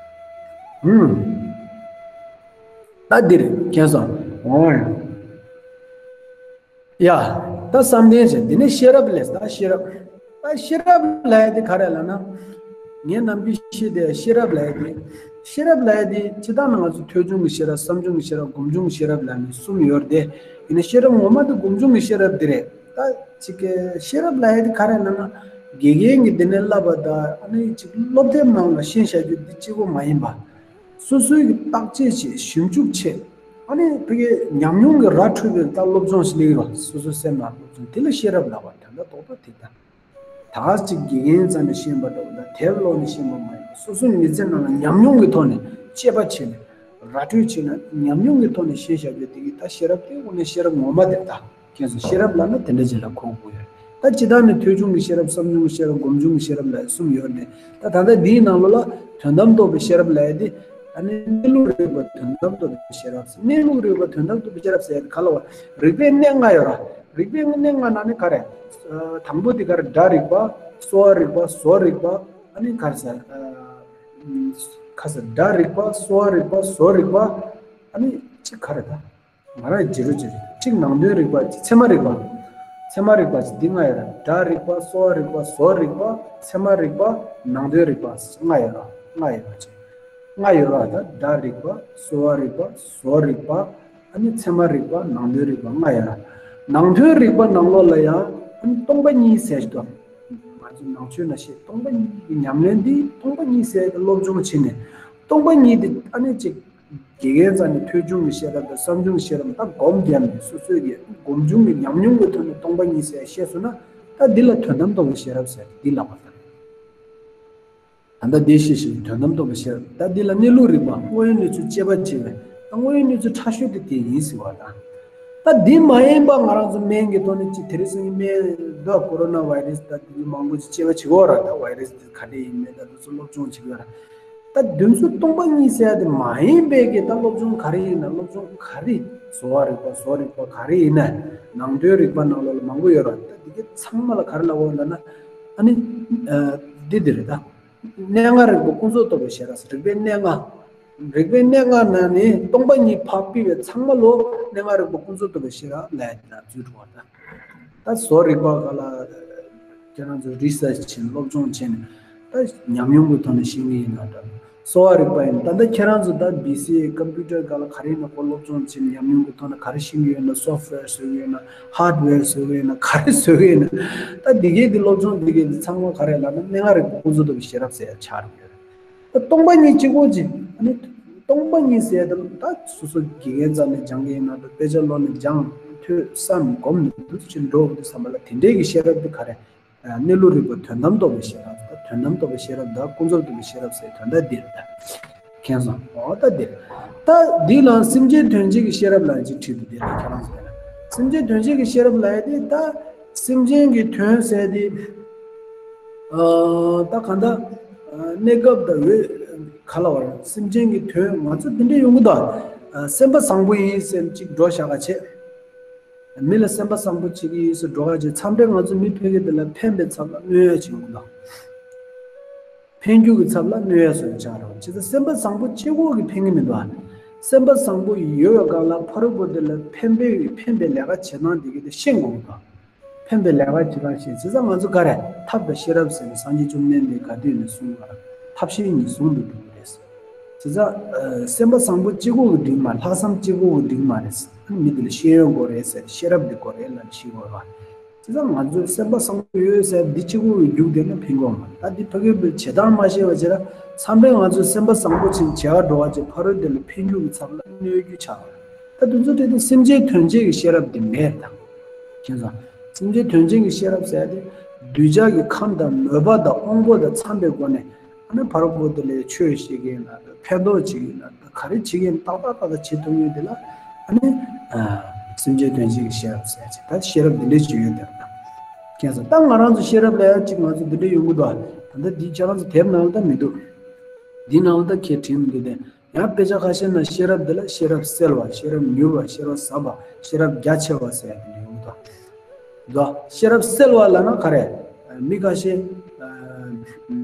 ཧུམ། ད་འདི་རེད་མཁྱེན་སོང་། འོ། ཡ། ད་བསམ་གཏན་བྱས། འདི་ནས་ཤེས་རབ་ལས། ད་ཤེས་རབ། ད་ཤེས་རབ་ལབ་ཡ་དེ་ག་རེ་ལབ་ན། ངས་ནམ་རྒྱུན་བཤད་བསྡད་ཡ་ཤེས་རབ་ལབ་ཡ་དེ། ཤེས་རབ་ལབ་ཡ་དེ་སྤྱིར་བཏང་ན་ང་ཚོ་ཐོས་བྱུང་གི་ཤེས་རབ། བསམ་བྱུང་གི་ཤེས་རབ། སྒོམ་བྱུང་གི་ཤེས་རབ་ལབ་ནས་གསུམ་ཡོད་རེད་དེ། ཡིན་ན་ཤེས་རབ་ངོ་མ་དེ་སྒོམ་བྱུང་གི་ཤེས་རབ་དེ་རེད། ད་ཅིག་གི་ཤེས་རབ་ལབ་ཡ་དེ་ག་རེ་ལབ་ན། དགེ་རྒན་གྱིས་འདི་ནས་བསླབ་པ་དང་ཨ་ནི་ཅིག་སློབ་དེབ་ནང་ལ་ཤེས་བྱ་རྒྱུ་འདི་གཅིག་པོ་མ་ཡིན་པ། སོ་སོའི་གི་བརྟག་དཔྱད་བྱེད། ཞིབ་འཇུག་བྱེད། ཨ་ནི་ཕ་གི་ཉམས་མྱོང་གི་ར་འཕྲོད་པའི་ད་སློབ་སྦྱོང་ཞིག་སླེབས་ཡོད་ར། སོ་སོའི་སེམས་ལ་སློབ་སྦྱོང་དེ་ལ་ཤེས་རབ་ལབ་པ་དེ་འདྲ་རྡོག་རྡོག་དེ་ལྟ། ད་ག་ཅིག་དགེ་རྒན་རྩ་ནས་ཤེས་པ་འདྲ་བོ་དང་དེབ་ཀློག་ནས་ཤེས་པ་མ་ཡིན་པ། སོ་སོའི་མི་ཚེ་ནང་ལ་ཉམས་མྱོང་གི་ཐོག་ནས་དཔྱད་པ་བྱས་ནས་ར་འཕྲོད་བྱས་ན་ཉམས་མྱོང་གི་ཐོག་ནས་ཤེས་བྱ་རྒྱུ་དེ་གི་ད་ཤེས་རབ་དེ་དངོས་གནས་ཤེས་རབ་ངོ་མ་དེ་ལྟ། ཁྱེད་ཚོ་ཤེས་རབ་ལབ་ན་དེ་འདྲ་ཅིག་ལ་གོ་དགོས་ཡོད། ད་སྤྱིར་བཏང་ནས་ཐོས་བྱུང་གི་ཤེས་རབ། བསམ་བྱུང་གི་ཤེས་རབ། སྒོམ་བྱུང་གི་ཤེས་རབ་ལབ་གསུམ་ཡོད་རེད། ད་ད་ལྟ་འདིའི་ནང་ལོགས་ལ་དོན་དམ་རྟོགས་པའི་ཤེས་རབ་ལབ་ཡ་དེ། ཨ་ནི་གནས་ལུགས་རིག་པ་དོན་དམ་རྟོགས་པའི་ཤེས་རབ། གནས་ལུགས་རིག་པ་དོན་དམ་རྟོགས་པའི་ཤེས་རབ་ཟེར་ཡ་དེ་ག་ལ་བ། རིག་པའི་གནས་ལྔ་ཡོད་ར། རིག་པའི་གནས་ལྔ་ནང་ནས་ག་རེ། ཨ་དང་པོ་དེ་ག་རེ། སྒྲ་རིག་པ། གསོ་བ་རིག་པ། བཟོ་རིག་པ། ཨ་ནི་ག་རེ་ཟེར། ཨ་ག་ཟེར། སྒྲ་རིག་པ། གསོ་བ་རིག་པ། བཟོ་རིག་པ། ཨ་ནི་གཅིག་ག་རེ་ད། ང་རང་བརྗེད་རོགས་བྱེད་རེད། གཅིག་ནང་དོན་རིག་པ། གཅིག་ཚད་མ་རིག་པ། ཚད་མ་རིག་པ་གཅིག་འདི་ལྔ་ཡོད་ར། སྒྲ་རིག་པ། གསོ་བ་རིག་པ། བཟོ་རིག་པ། ཚད་མ་རིག་པ། ནང་དོན་རིག་པ། ལྔ་ཡོད་ར། ལྔ་ཡོད་ར་ཅིག་ལྔ་ཡོད་ར། ད་སྒྲ་རིག་པ། གསོ་བ་རིག་པ། བཟོ་རིག་པ། ཨ་ནི་ཚད་མ་རིག་པ། ནང་དོན་རིག་པ་ལྔ་ཡོད་ར། ནང་དོན་རིག་པ་ནང་ལོགས་ལ་ཡང་ཨ་ནི་སྟོང་པ་ཉིད་ཟེར་ཞིག་འདུག་ཚོ་ནང་ཆོས་ནང་བཤད་སྟོང་པ་ཉིད་ཀྱི་ཉམས་ལེན་འདི་སྟོང་པ་ཉིད་ཟེར་ཡ་དེ་སློབ་སྦྱོང་བྱས་ནས་སྟོང་པ་ཉིད་དེ་ཨ་ནི་ཅིག་དགེ་རྒན་རྩ་ནས་ཐོས་བྱུང་གི་ཤེས་རབ་དང་བསམ་བྱུང་གི་ཤེས་རབ་ད་སྒོམ་བརྒྱབ་ནས་སོ་སོའི་གི་སྒོམ་བྱུང་གི་ཉམས་མྱོང་གི་ཐོག་ནས་སྟོང་པ་ཉིད་ཟེར་ཡ་ཤེས་སོང་ན་ད་འདི་ལ་དོན་དམ་རྟོགས་པའི་ཤེས་རབ་ཟེར་འདི་ལབ་པ་དང་། ད་ལྟ་བདེ་གཤེགས་ཤིང་དོན་དམ་རྟོགས་པའི་ཤེས་རབ་ད་འདི་ལ་གནས་ལུགས་རིག་པ་དངོས་ཡོད་གནས་ཚུལ་དཔྱད་པ་བྱེད་པའི་ད་དངོས་ཡོད་གནས་ཚུལ་ཕྲ་ཤོས་དེ་དེ་ཡིན་ཟེར་བ་དང་། ད་འདི་མ་ཡིན་པ་ང་རང་ཚོ་སྨན་གྱི་ཐོག་ནས་ཅི་དེ་རིང་སང་ཉིན་སྨན་ད་ཀོ་རོ་ན་བྷའི་རེ་སི་ད་དེ་འདྲའི་མང་པོ་ཅིག་དཔྱད་པ་བྱེད་ཀྱི་ཡོད་ར། ད་བྷའི་རེ་སི་དེ་ག་འདྲ་ཡིན་མིན་ད་དེ་ཚོ་སློབ་སྦྱོང་བྱེད་ཀྱི་ཡོད་ར། ད་དོན་ཚུལ་སྟོང་པ་ཉིད་ཟེར་ཡ་དེ་མ་ཡིན་པའི་གི་ད་སློབ་སྦྱོང་ག་རེ་ཡིན་ན་སློབ་སྦྱོང་ག་རེ་བཟོ་བ་རིག་པ་བཟོ་རིག་པ་ག་རེ་ཡིན་ན་ནང་དོན་རིག་པ་ནང་ལོགས་ལ་མང་པོ་ཡོད་ར། ད་དེ་གི་ཚང་མ་ལ་ག་རེ་ལབ་དགོས་ལབ་ན་ཨ་ནི་འདི་འདི་རེད་ད། གནས་ལྔ་རིག་པ་ཀུན་རྫོབ་རྟོགས་པའི་ཤེས་རབ་རིག་པའི་གནས་ལྔ། རིག་པའི་གནས་ལྔ་ནང་ནས་སྟོང་པ་ཉིད་ཕར་ཕུད་པའི་ཚང་མ་ལོ་གནས་ལྔ་རིག་པ་ཀུན་རྫོབ་རྟོགས་པའི་ཤེས་རབ་ལབ་ཡ་དེ་ལ་འཛུལ་འགྲོ་བ་དང་། ད་བཟོ་རིག་པ་ག་ལ་ཁྱེད་རང་ཚོ་རི་སར་ཆི་བྱས་ནས་སློབ་སྦྱོང་བྱས་ནས་ད་ཉམས་མྱོང་གི་ཐོག་ནས་ཤེས་ཀྱི་ཡིན་ན་འདྲ། གསོ་བ་རིག་པ་ཡིན་ད་ལྟ་ཁྱེད་རང་ཚོ་ད་བི་སི་ཨེ་ཀམ་པུ་ཊར་ག་ལ་ག་རེ་ཡིན་ན་ཁོ་སློབ་སྦྱོང་བྱས་ནས་ཉམས་མྱོང་གི་ཐོག་ནས་ག་རེ་ཤེས་ཀྱི་ཡོད་ན་སོཕ་ཝེར་བཟོ་གི་ཡོད་ན་ཧར་ཌི་ཝེར་བཟོ་གི་ཡོད་ན་ག་རེ་བཟོ་གི་ཡོད་ན་ད་འདི་གའི་འདི་སློབ་སྦྱོང་འདི་གའི་འདི་ཚང་མ་ག་རེ་ལབ་ན་གནས་ལྔ་རིག་པ་ཀུན་རྫོབ་རྟོགས་པའི་ཤེས་རབ་ཟེར་ཡ་ཆགས་རེད། སྟོང་པ་ཉིད་གཅིག་པོ་གཅིག་ཨ་ནི་སྟོང་པ་ཉིད་ཟེར་དུས་ད་སོ་སོ་དགེ་རྒན་རྩ་ནས་སྦྱང་གི་ཡིན་ན་འགྲོ། དཔེ་ཆ་ཀློག་ནས་སྦྱང་ཐོས་བསམ་སྒོམ་ནས་འདུག་ཅིག་འགྲོ་དུས་བསམ་པ་ལ་དེ་འདྲའི་གི་ཤེས་རབ་དེ་ག་རེ། གནས་ལུགས་རིག་པ་དོན་དམ་རྟོགས་པའི་ཤེས་རབ་ད་དོན་དམ་རྟོགས་པའི་ཤེས་རབ་ད་ཀུན་རྫོབ་རྟོགས་པའི་ཤེས་རབ་ཟེར་དོན་དག་འདི་རེད་ད། མཁྱེན་སོང་། འོ་ད་འདི་རེད། ད་འདི་ལ་སེམས་ཅན་དོན་བྱེད་ཀྱི་ཤེས་རབ་ལ་ཅིག་བྲིས་འདུག་དེ་ལ་ཁྱེད་རང་ཚོ་ལ་སེམས་ཅན་དོན་བྱེད་ཀྱི་ཤེས་རབ་ལ་ཡ་དེ་ད་སེམས་ཅན་གྱི་དོན་ཟེར་དེ། ཨ་ད་གང་ལྟར་ཨ་གནས་སྐབས་དང་འོད་ག་ལ་བར་སེམས་ཅན་གྱི་དོན་ང་ཚོ་འདི་འདྲ་ཡོང་གི་འདུག་ཨ་སེམས་པ་བཟང་པོ་ཡིན་སེམས་གཅིག་འགྲོ་བཞག་ག་བྱེད། མི་ལ་སེམས་པ་བཟང་པོ་བྱེད་ཀྱི་ཡིན་ཟེར་འགྲོ་ག་བྱེད་མཚམས་རེ་ང་ཚོ་མི་ཕལ་སྐད་དེ་ལ་ཕན་པའི་ཚབ་ལ་གནོད་ཡ་བྱེད་ཡོང་གི་འདུག་ཕན་རྒྱུ་གི་ཚབ་ལ་གནོད་ཡ་བཟོ་ཡ་ཆགས་རེད་བ། བྱས་ཙང་སེམས་པ་བཟང་པོ་གཅིག་པོ་གིས་ཕན་གི་མི་འདུག་ཨ། སེམས་པ་བཟང་པོ་ཡོད་པའི་སྒང་ལ་ཕ་རོལ་པོ་དེ་ལ་ཕན་པའི་ཕན་པའི་ལས་ཀ་བྱེད་སྟངས་དེ་གི་དེ་ཤེས་དགོས་གི་འདུག་ཕན་པའི་ལས་ཀ་བྱེད་སྟངས་ཤེས་བྱས་ཙང་ང་ཚོ་ག་རེ་ཐབས་དང་ཤེས་རབ་ཟེར་ནས་སངས་རྒྱས་བཅོམ་ལྡན་འདས་ག་དུས་ནས་གསུངས་པ་ཐབས་ཤེས་གཉིས་ཟུང་དུ་འགྲོ་གི་རེད། བྱས་ཙང་སེམས་པ་བཟང་པོ་གཅིག་པོ་གི་འགྲིག་མ་རེད། ལྷག་བསམ་གཅིག་པོ་གི་འགྲིག་མ་རེད། མི་དེ་ལ་ཤེས་ཡོན་དགོས་རེད་ཟེར་ཤེས་རབ་དེ་དགོས་རེད་ལབ་ཤེས་དགོས་རེད་བ། བྱས་ཙང་ང་ཚོས་སེམས་པ་བཟང་པོ་ཡོད་ཟེར་འདི་གཅིག་པོ་གི་རྒྱུགས་དེ་ན་ཕན་གྱི་ཡོད་མ་རེད། ད་འདི་ཕ་གི་བྱེད་སྟངས་མ་ཤེས་པ་བྱས་ན་མཚམས་རེ་ང་ཚོས་སེམས་པ་བཟང་པོ་ཅིག་བྱེད་ག་འགྲོ་བ་ཅིག་ཕ་རོལ་དེ་ལ་ཕན་རྒྱུ་གི་ཚབ་ལ་གནོད་རྒྱུ་ཆགས་པ་རེད། ད་དེ་ཚོ་དེ་དེ་སེམས་ཅན་དོན་བྱེད་ཀྱི་ཤེས་རབ་དེ་མེད་ད། མཁྱེན་སོང་། སེམས་ཅན་དོན་བྱེད་ཀྱི་ཤེས་རབ་ཟེར་ཡ་དེ་གདུལ་བྱ་གི་ཁམས་དང་མོས་པ་དང་དབང་པོ་དང་འཚམ་པའི་སྒོ་ནས་ཨ་ནི་ཕ་རོལ་པོ་དེ་ལ་ཆོས་བཤད་ཀྱི་ཡིན་ན་ཕན་ཐོགས་བྱེད་ཀྱི་ཡིན་ན་ག་རེ་བྱེད་ཀྱི་ཡིན་ཏག་ཏག་ཏག་ཏག་བྱེད་ཐུབ་མཁན་དེ་ལ་ཨ་ནི་སེམས་ཅན་དོན་བྱེད་ཀྱི་ཤེས་རབ་ཟེར་ཡ་ཅིག་ད་ཤེས་རབ་འདི་འདྲས་ཅིག་ཡོད་དེ་རེད་ད། མཁྱེན་སོང་། ད་ང་རང་ཚོ་ཤེས་རབ་ལབ་ཡ་ཅིག་ང་ཚོ་འདི་འདྲས་ཡོང་གི་འདུག་ད་ལྟ་འདི་ཁྱེད་རང་ཚོ་དེབ་ནང་ལ་ད་མི་འདུག་འདི་ནང་ལ་ད་ཁྱེད་བྲིས་མི་འདུག་སྟེ། ཡང་དཔེ་ཆ་ཁ་ཤས་ན་ཤེས་རབ་འདི་ལ་ཤེས་རབ་གསལ་བ། ཤེས་རབ་མྱུར་བ། ཤེས་རབ་ཟབ་པ། ཤེས་རབ་རྒྱ་ཆེ་བ་ཟེར་ཡ་དེ་འདྲ་ཡོང་གི་འདུག་ཤེས་རབ་གསལ་བ་ལབ་ན་ག་རེ། མི་ཁ་ཤས་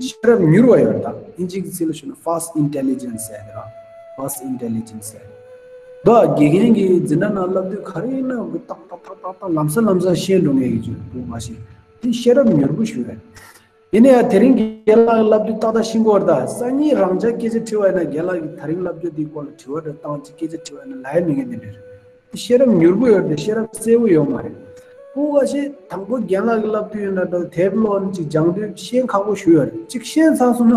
ཤེས་རབ་མྱུར་བ་ཡོད་ད། ཨིན་ཇིའི་ཚིག་ལ་ཞུས་ན་fast intelligence ཟེར་ཡ་དེ་ར། fast intelligence ཟེར་ཡ་དེ། དགེ་རྒན་གྱིས་འཛིན་གྲྭ་ནང་བསླབ་དུས་ག་རེ་ཡིན་ན་ཏག་ཏག་ཏག་ཏག་ཏག་ལམ་སང་ལམ་སང་ཤེས་འགྲོ་མཁན་གྱི་ཅིག་བུ་ཁ་ཤས་དེ་ཤེས་རབ་མྱུར་པོ་ཞུ་རེད། ཡིན་ན་ཡང་དེ་རིང་གི་རྒན་ལགས་ཀྱི་བསླབ་བཏུས་ཏག་ཏག་ཤེས་ཀྱི་ཡོད་རེད་ད། སང་ཉིན་རང་ཅག་སྐད་ཆ་དྲི་བ་ཡིན་ན་རྒན་ལགས་ཀྱིས་དེ་རིང་བསླབ་བཏུས་འདིའི་སྐོར་ལ་དྲི་བ་འདྲ་བཏང་ཅིག་སྐད་ཆ་དྲི་བ་ཡིན་ན་ལབ་ཡ་མེད་མཁན་དེ་འདྲ་རེད། དེ་ཤེས་རབ་མྱུར་པོ་ཡོད་རེད་དེ་ཤེས་རབ་གསལ་པོ་ཡོད་མ་རེད། སྤུ་ག་ཤེས་དང་པོ་རྒན་ལགས་ཀྱི་བསླབ་བཏུས་ཡིན་ན་འདྲ་དེབ་ཀློག་ནས་ཅིག་སྦྱང་དུས་ཤེས་ཁག་པོ་ཞུ་ཡོད་རེད། ཅིག་ཤེས་ཚར་སོང་ན་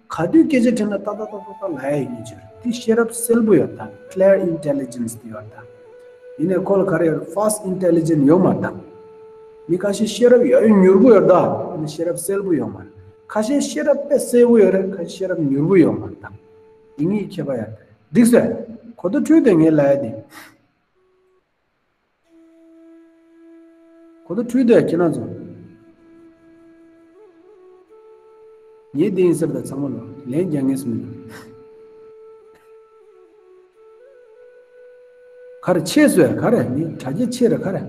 ག་དུས་སྐད་ཆ་དྲིས་ན་ཏག་ཏག་ཏག་ཏག་ཏག་ལབ་ཡ་ཡིན་གྱི་རེད། དེ་ཤེས་རབ་གསལ་པོ་ཡོད་ད། clear intelligence དེ་ཡོད་ད། ཡིན་ནའི་ཁོ་ལ་ག་རེ་ཡོད་རེད། fast intelligence ཡོད་མ་རེད་ད། མི་ཁ་ཤས་ཤེས་རབ་ཡ་ཡོད་མྱུར་པོ་ཡོད་རེད་ད། ཡིན་ནའི་ཤེས་རབ་གསལ་པོ་ཡོད་མ་རེད། ཁ་ཤས་ཤེས་རབ་དཔེ་གསལ་པོ་ཡོད་རེད། ཁ་ཤས་ཤེས་རབ་མྱུར་པོ་ཡོད་མ་རེད་ད། འདི་གཉིས་ཁྱད་པར་ཡོད་རེད། འགྲིག་སོང་། གོ་བརྡ་འཕྲོད་དེ་ངས་ལབ་ཡ་དེ། གོ་བརྡ་འཕྲོད་དེ་ཁྱེད་རང་ཚོ། ངས་འདི་ཡིན་ཟེར་ད་ཚང་མ་ལོ་ལན་རྒྱག་ངེས་སུ་མི་འདུག་ག་རེ་ཆེ་སོས་ག་རེ་ནི་དྲ་རྒྱ་ཆེ་རེད་ག་རེ།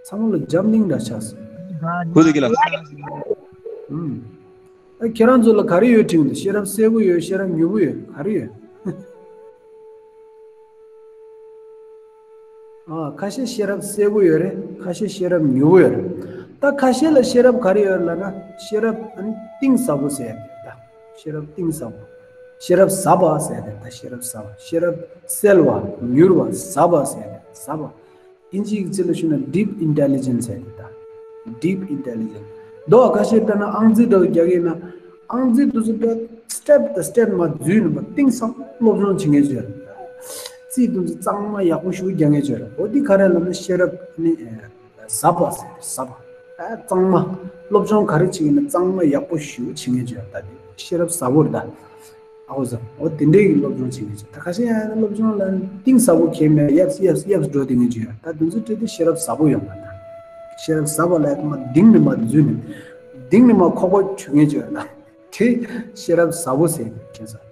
ཚང་མ་ལོ་འཇམ་ལིང་འདྲ་ཆགས་སོང་། ཁུ་དེ་གི་ལ། ཨུམ། ཨ་ཁྱེད་རང་ཚོ་ལ་ག་རེ་ཡོད་དྲིས་འདུག་ཤེས་རབ་གསལ་པོ་ཡོད། ཤེས་རབ་མྱུར་པོ་ཡོད། ག་རེ་ཡོད། ཨ་ཁ་ཤས་ཤེས་རབ་གསལ་པོ་ཡོད་རེད། ཁ་ཤས་ཤེས་རབ་མྱུར་པོ་ཡོད་རེད། ད་ཁ་ཤས་ལ་ཤེས་རབ་ག་རེ་ཡོད་ལབ་ན་ཤེས་རབ་ཨ་ནི་གཏིང་ཟབ་པོ་ཟེར་ཡ་དེ་ད། ཤེས་རབ་གཏིང་ཟབ་པོ། ཤེས་རབ་ཟབ་པ་ཟེར་ཡ་དེ་ད། ཤེས་རབ་ཟབ་པ། ཤེས་རབ་གསལ་བ་མྱུར་བ་ཟབ་པ་ཟེར་ཡ་དེ་ཟབ་པ། ཨིན་ཇིའི་ཚིག་ལ་ཞུས་ན་deep intelligence ཟེར་ཡ་དེ་ད། deep intelligence མདོ་ཁ་ཤས་དཔེར་ན་ཨང་རྩིས་འདྲ་བོ་རྒྱག་གི་ཡིན་ན། ཨང་རྩིས་དེ་ཚོ་དཔེ་step by step མར་འཛུལ་ནས་མར་གཏིང་ཟབ་སློབ་སྦྱོང་བྱེད་མཁན་ཅིག་ཡོད་རེད། རྩིས་དེ་ཚོ་གཙང་མ་ཡག་པོ་ཞིག་རྒྱག་མཁན་ཅིག་ཡོད་རེད། འོ་འདི་ག་རེ་ལབ་ན་ཤེས་རབ་ནི་ཟབ་པ་ཟེར། ཟབ་པ། ཨ་གཙང་མ། སློབ་སྦྱོང་ག་རེ་བྱེད་ཀྱི་ཡིན་ན་གཙང་མ་ཡག་པོ་ཞིག་བྱེད་མཁན་ཅིག་ཡོད་རེད། ད་འདི་ཤེས་རབ་ཟབ་པོ་རེད་ད། ཨའོ་ཟེར། འོ་དེ་འདྲའི་གི་སློབ་སྦྱོང་བྱེད་མཁན་ཅིག་ད་ཁ་ཤས་ཡང་སློབ་སྦྱོང་ལ་གཏིང་ཟབ་པོ་ཁེལ་མེད། ཡབ་ཡབ་ཡབ་འགྲོ་བསྡད་མཁན་ཅིག་ཡོད། ད་དེ་ཚོ་འདྲ་དེ་ཤེས་རབ་ཟབ་པོ་ཡོད་མ་རེད། ཤེས་རབ་ཟབ་པ་ལབ་ཡ་དེ་མར་གཏིང་ནས་མར་འཛུལ་ནས། གཏིང་ནས་མར་ཁོག་པ་འཁྱུ་མཁན་ཅིག་ཡོད་ད། དེ་ཤེས་རབ་ཟབ་པོ་ཟེར་མཁན་ཟེར།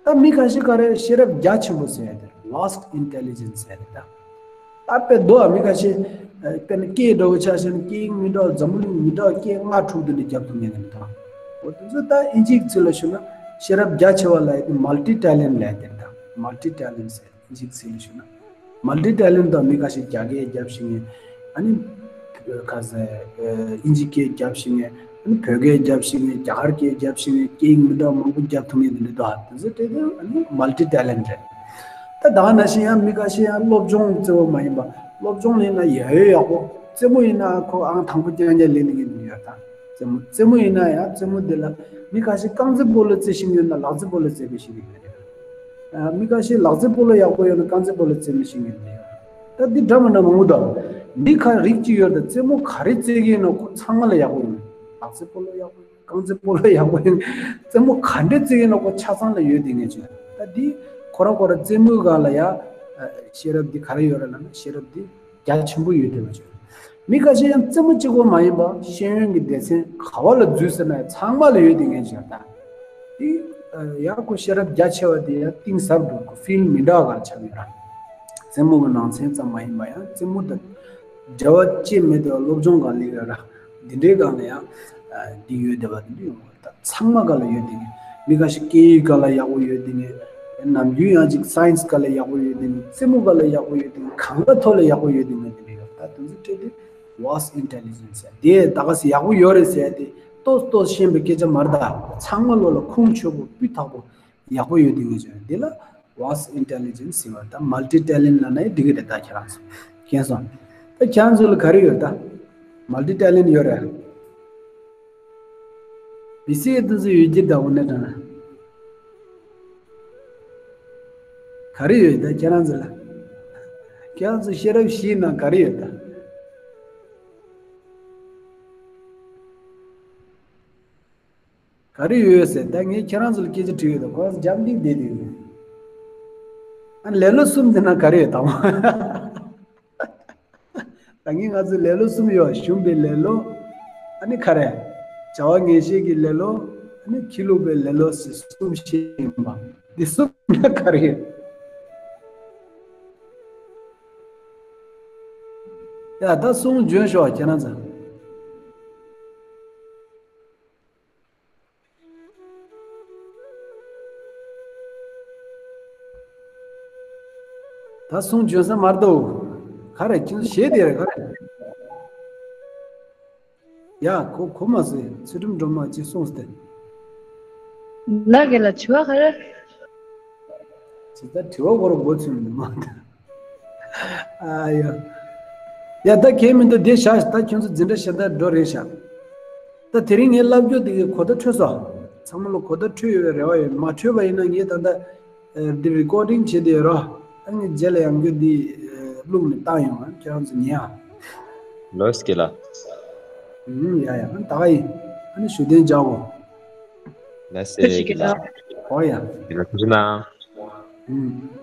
ད་མི་ཁ་ཤས་ག་རེ་ཤེས་རབ་རྒྱ་ཆེན་པོ་ཟེར་ཡ་དེ་vast intelligence ཟེར་ཡ་དེ་ད། ད་དཔེ་མདོ་མི་ཁ་ཤས། ཨ། དཔེར་ན་སྐད་འདྲ་བོ་ཆ་བཞག་ན་སྐད་ཡིག་མི་འདྲ་བ། འཛམ་བུ་གླིང་མི་འདྲ་བ་སྐད་ལྔ་དྲུག་དེ་འདྲ་རྒྱབ་ཐུབ་མཁན་དེ་འདྲ་དང་། འོ་དེ་ཚོ་ད་ཨིན་ཇིའི་ཚིག་ལ་ཞུ་ན་ཤེས་རབ་རྒྱ་ཆེ་བ་ལབ་ཡ་དེ་multi talent ལབ་ཡ་དེ་རེད་ད། multi talent ཟེར་ཨིན་ཇིའི་ཚིག་ལ་ཞུ་ན། multi talent དང་མི་ཁ་ཤས་རྒྱ་སྐད་རྒྱབ་ཤེས་མཁན། ཨ་ནི་ཁ་ཟེར་ཨིན་ཇི་སྐད་རྒྱབ་ཤེས་མཁན། ཨ་ནི་བོད་སྐད་རྒྱབ་ཤེས་མཁན། རྒྱ་གར་སྐད་རྒྱབ་ཤེས་མཁན། སྐད་ཡིག་མི་འདྲ་བ་མང་པོ་རྒྱབ་ཐུབ་མཁན་དེ་འདྲ་འདུག་ཨ། དེ་ཚོ་དེ་དེ་ཨ་ནི་multi talent རེད། ད་ད་ག་ནང་བཞིན་ཡང་མི་ཁ་ཤས་ཡང་སློབ་སྦྱོང་རྩེ་བོ་མ་ཡིན་པ། སློབ་སྦྱོང་ཡིན་ན་ཡ་ཡོད་ཡག་པོ། རྩེད་མོ་ཡིན་ན་ཁོ་ཨང་དང་པོ་རྐྱང་རྐྱང་ལེན་ནི་གི་མི་ཡོད་ད། རྩེད་མོ་རྩེད་མོ་ཡིན་ན་ཡང་རྩེད་མོ་དེ་ལ་མི་ཁ་ཤས་རྐང་རྩེད་སྤོ་ལོ་རྩེ་ཤེས་ཡོད་ན་ལག་རྩེད་སྤོ་ལོ་རྩེ་མི་ཤེས་ཀྱི་མི་རེད། ཨ། མི་ཁ་ཤས་ལག་རྩེད་སྤོ་ལོ་ཡག་པོ་ཡོད་ན་རྐང་རྩེད་སྤོ་ལོ་རྩེ་མི་ཤེས་ཀྱི་མི་རེད། ད་འདི་འདྲ་མི་འདྲ་མང་པོ་འདུག་མི་ཁ་རིགས་གཅིག་ཡོད་ད། རྩེད་མོ་ག་རེ་རྩེ་གི་ཡིན་ན་ཁོ་ཚང་མ་ལ་ཡག་པོ་ཡོད། ལག་རྩེད་སྤོ་ལོ་ཡག་པོ་ཡོད། རྐང་རྩེད་སྤོ་ལོ་ཡག་པོ་ཡིན། རྩེད་མོ་ག་འདྲ་རྩེ་ཡིན་ན་ཁོ་ཆ་ཚང་ལ་ཡོད་དེ་ངས་བྱས། ད་འདི་ཁོ་རང་ཁོ་རང་རྩེད་མོའི་སྒང་ལ་ཡ། ཨ། ཤེས་རབ་འདི་ག་རེ་ཡོད་རེད་ལབ་ན་ཤེས་རབ་འདི་རྒྱ་ཆེན་པོ་ཡོད་དེ་བ་བྱས། མི་ཁ་ཤས་ཡང་རྩེད་མོ་གཅིག་པོ་མ་ཡིན་པ་ཤེས་ཡོན་གྱི་སྡེ་ཚན་ག་བ་ལ་འཛུལ་ཟེར་ན་ཡང་ཚང་མ་ལ་ཡོད་དེ་ངས་བྱས། ད་འདི་ཡ་ཁོ་ཤེས་རབ་རྒྱ་ཆེ་བ་དེ་ཡང་གཏིང་ཟབ་འགྲོ། ཁོ་ཕིལ་མི་འདྲ་བ་སྒང་ལ་ཆགས་ཡོད་ར། རྩེད་མོ་གི་ནང་ཚན་ཙམ་མ་ཡིན་པ་ཡང་རྩེད་མོ་དང་འབྲེལ་བ་ཅི་མེད་དེ་བ་སློབ་སྦྱོང་སྒང་ལ་ཡོད་ར། འདི་འདྲའི་སྒང་ལ་ཡང་འདི་ཡོད་བསྡད་པ་དེ་འདྲ་ཡོང་བ་རེད། ད་ཚང་མ་སྒང་ལ་ཡོད་དེ་ངས། མི་ཁ་ཤས་སྐད་ཡིག་སྒང་ལ་ཡག་པོ་ཡོད་དེ་ངས། ནམ་རྒྱུན་ཡང་ཅིག་སའེན་སི་སྒང་ལ་ཡག་པོ་ཡོད་དེ་ངས། རྩེད་མོ་སྒང་ལ་ཡག་པོ་ཡོད་དེ་ངས། གང་ག་ཐོག་ལ་ཡག་པོ་ཡོད་དེ་ངས། དེ་འདྲ་ཡོད། ད་དེ་ཚོ་སྤྲད་དེ་vast intelligence ཟེར་དེ་ད་ག་སེ་ཡག་པོ་ཡོད་རེད་ཟེར་དེ་ཏོག་ཏོག་ཤེས་པའི་སྐད་ཆ་མ་རེད། ད་ཚང་མ་བློ་ལ་ཁུངས་ཆོད་པོ་སྤུས་དག་པོ་ཡག་པོ་ཡོད་དེ་ངས་བྱས། དེ་ལ་vast intelligence ཟེར་བ་དང་multi talent ལབ་ན་ཡང་འགྲིག་གི་རེད། ད་ཁྱེད་རང་ཚོ་མཁྱེན་སོང་། ད་ཁྱེད་རང་ཚོ་ལ་ག་རེ་ཡོད། ད་multi talent ཡོད་རེད། མི་སེར་དེ་ཚོ་ཡོད་ཀྱི་ད་འོ་ན་དྲང་། ག་རེ་ཡོད་ད་ཁྱེད་རང་ཚོ་ལ། ཁྱེད་རང་ཚོ་ཤེས་རབ་བཞིའི་ནང་ག་རེ་ཡོད་ད། ག་རེ་ཡོད་ཟེར། ད་ངས་ཁྱེད་རང་ཚོ་ལ་སྐད་ཆ་དྲིས་ཡོད་ད། ཁོ་རང་ཚོ་རྒྱབ་འདིག་བསྡད་དེ་ཡོད། ཨ་ལེ་ལོ་གསུམ་དེ་ན་ག་རེ་ཡོད་དང་། ད་ངས་ང་ཚོ་ལེ་ལོ་གསུམ་ཡོད། ཞུམ་པའི་ལེ་ལོ། ཨ་ནི་ག་རེ། བྱ་བ་ངེས་ཤེས་ཀྱི་ལེ་ལོ། ཨ་ནི་ཁྱི་ལུག་པའི་ལེ་ལོ་ཟེར་གསུམ་བཤད་ཡིན་པ། འདི་གསུམ་ན་ག་རེ་ཡོད། ཡ་ད་གསུང་འབྱོན་ཤོག་ཁྱེད་རང་ཚོ། ད་གསུང་འབྱོན་ས་མ་རེད་དོ། ག་རེ་ཁྱེད་ཚོ་ཞེད་དེ་རེད་ག་རེ། ཡ་གོ་གོ་མ་སོང་། ཚུལ་ཁྲིམས་སྒྲོལ་མ་ཅིག་གསུངས་ཏེ། ལ་གེ་ལ་དྲི་བ་ག་རེ། ཇི་ལྟར་དྲི་བ་གོ་རུ་མགོ་ཚོས་མི་འདུག་མ། ཨ་ཡོ། ཡ་ད་གལ་མི་འདུག་འདི་བཞག་ད་ཁྱོད་ཚོ་འཛིན་གྲྭ་གཞན་དག་འགྲོ་རེད་བཞག་ད་དེ་རིང་ངས་ལབ་རྒྱུ་འདི་གི་གོ་བརྡ་འཕྲོད་སོང་། ཚང་མ་ལ་གོ་བརྡ་འཕྲོད་ཡོད་པའི་རེ་བ་ཡོད། མ་འཕྲོད་པ་ཡིན་ན་ངས་ད་ལྟ་འདི་རི་ཀོར་ཌིང་བྱེད་དེ་ཡོད་རོ། ཨ་ངས་རྗེས་ལ་ཡང་རྒྱུ་འདི་བླུགས་ནས་བཏང་ཡོང་ཨ་ཁྱེད་རང་ཚོ་ཉན་ཨ། ལོས་ཀྱི་ལ། ཨུམ་ཡ་ཡ་ཨ་ད་ག་ཡིན། ཨ་ནི་ཞུ་དོན་རྒྱག་གོ། ལ་སེ་ཀྱི་ལ། ཨོ་ཡ། ཡིན་ན་ཐུགས་རྗེ་གནང་། ཨུམ།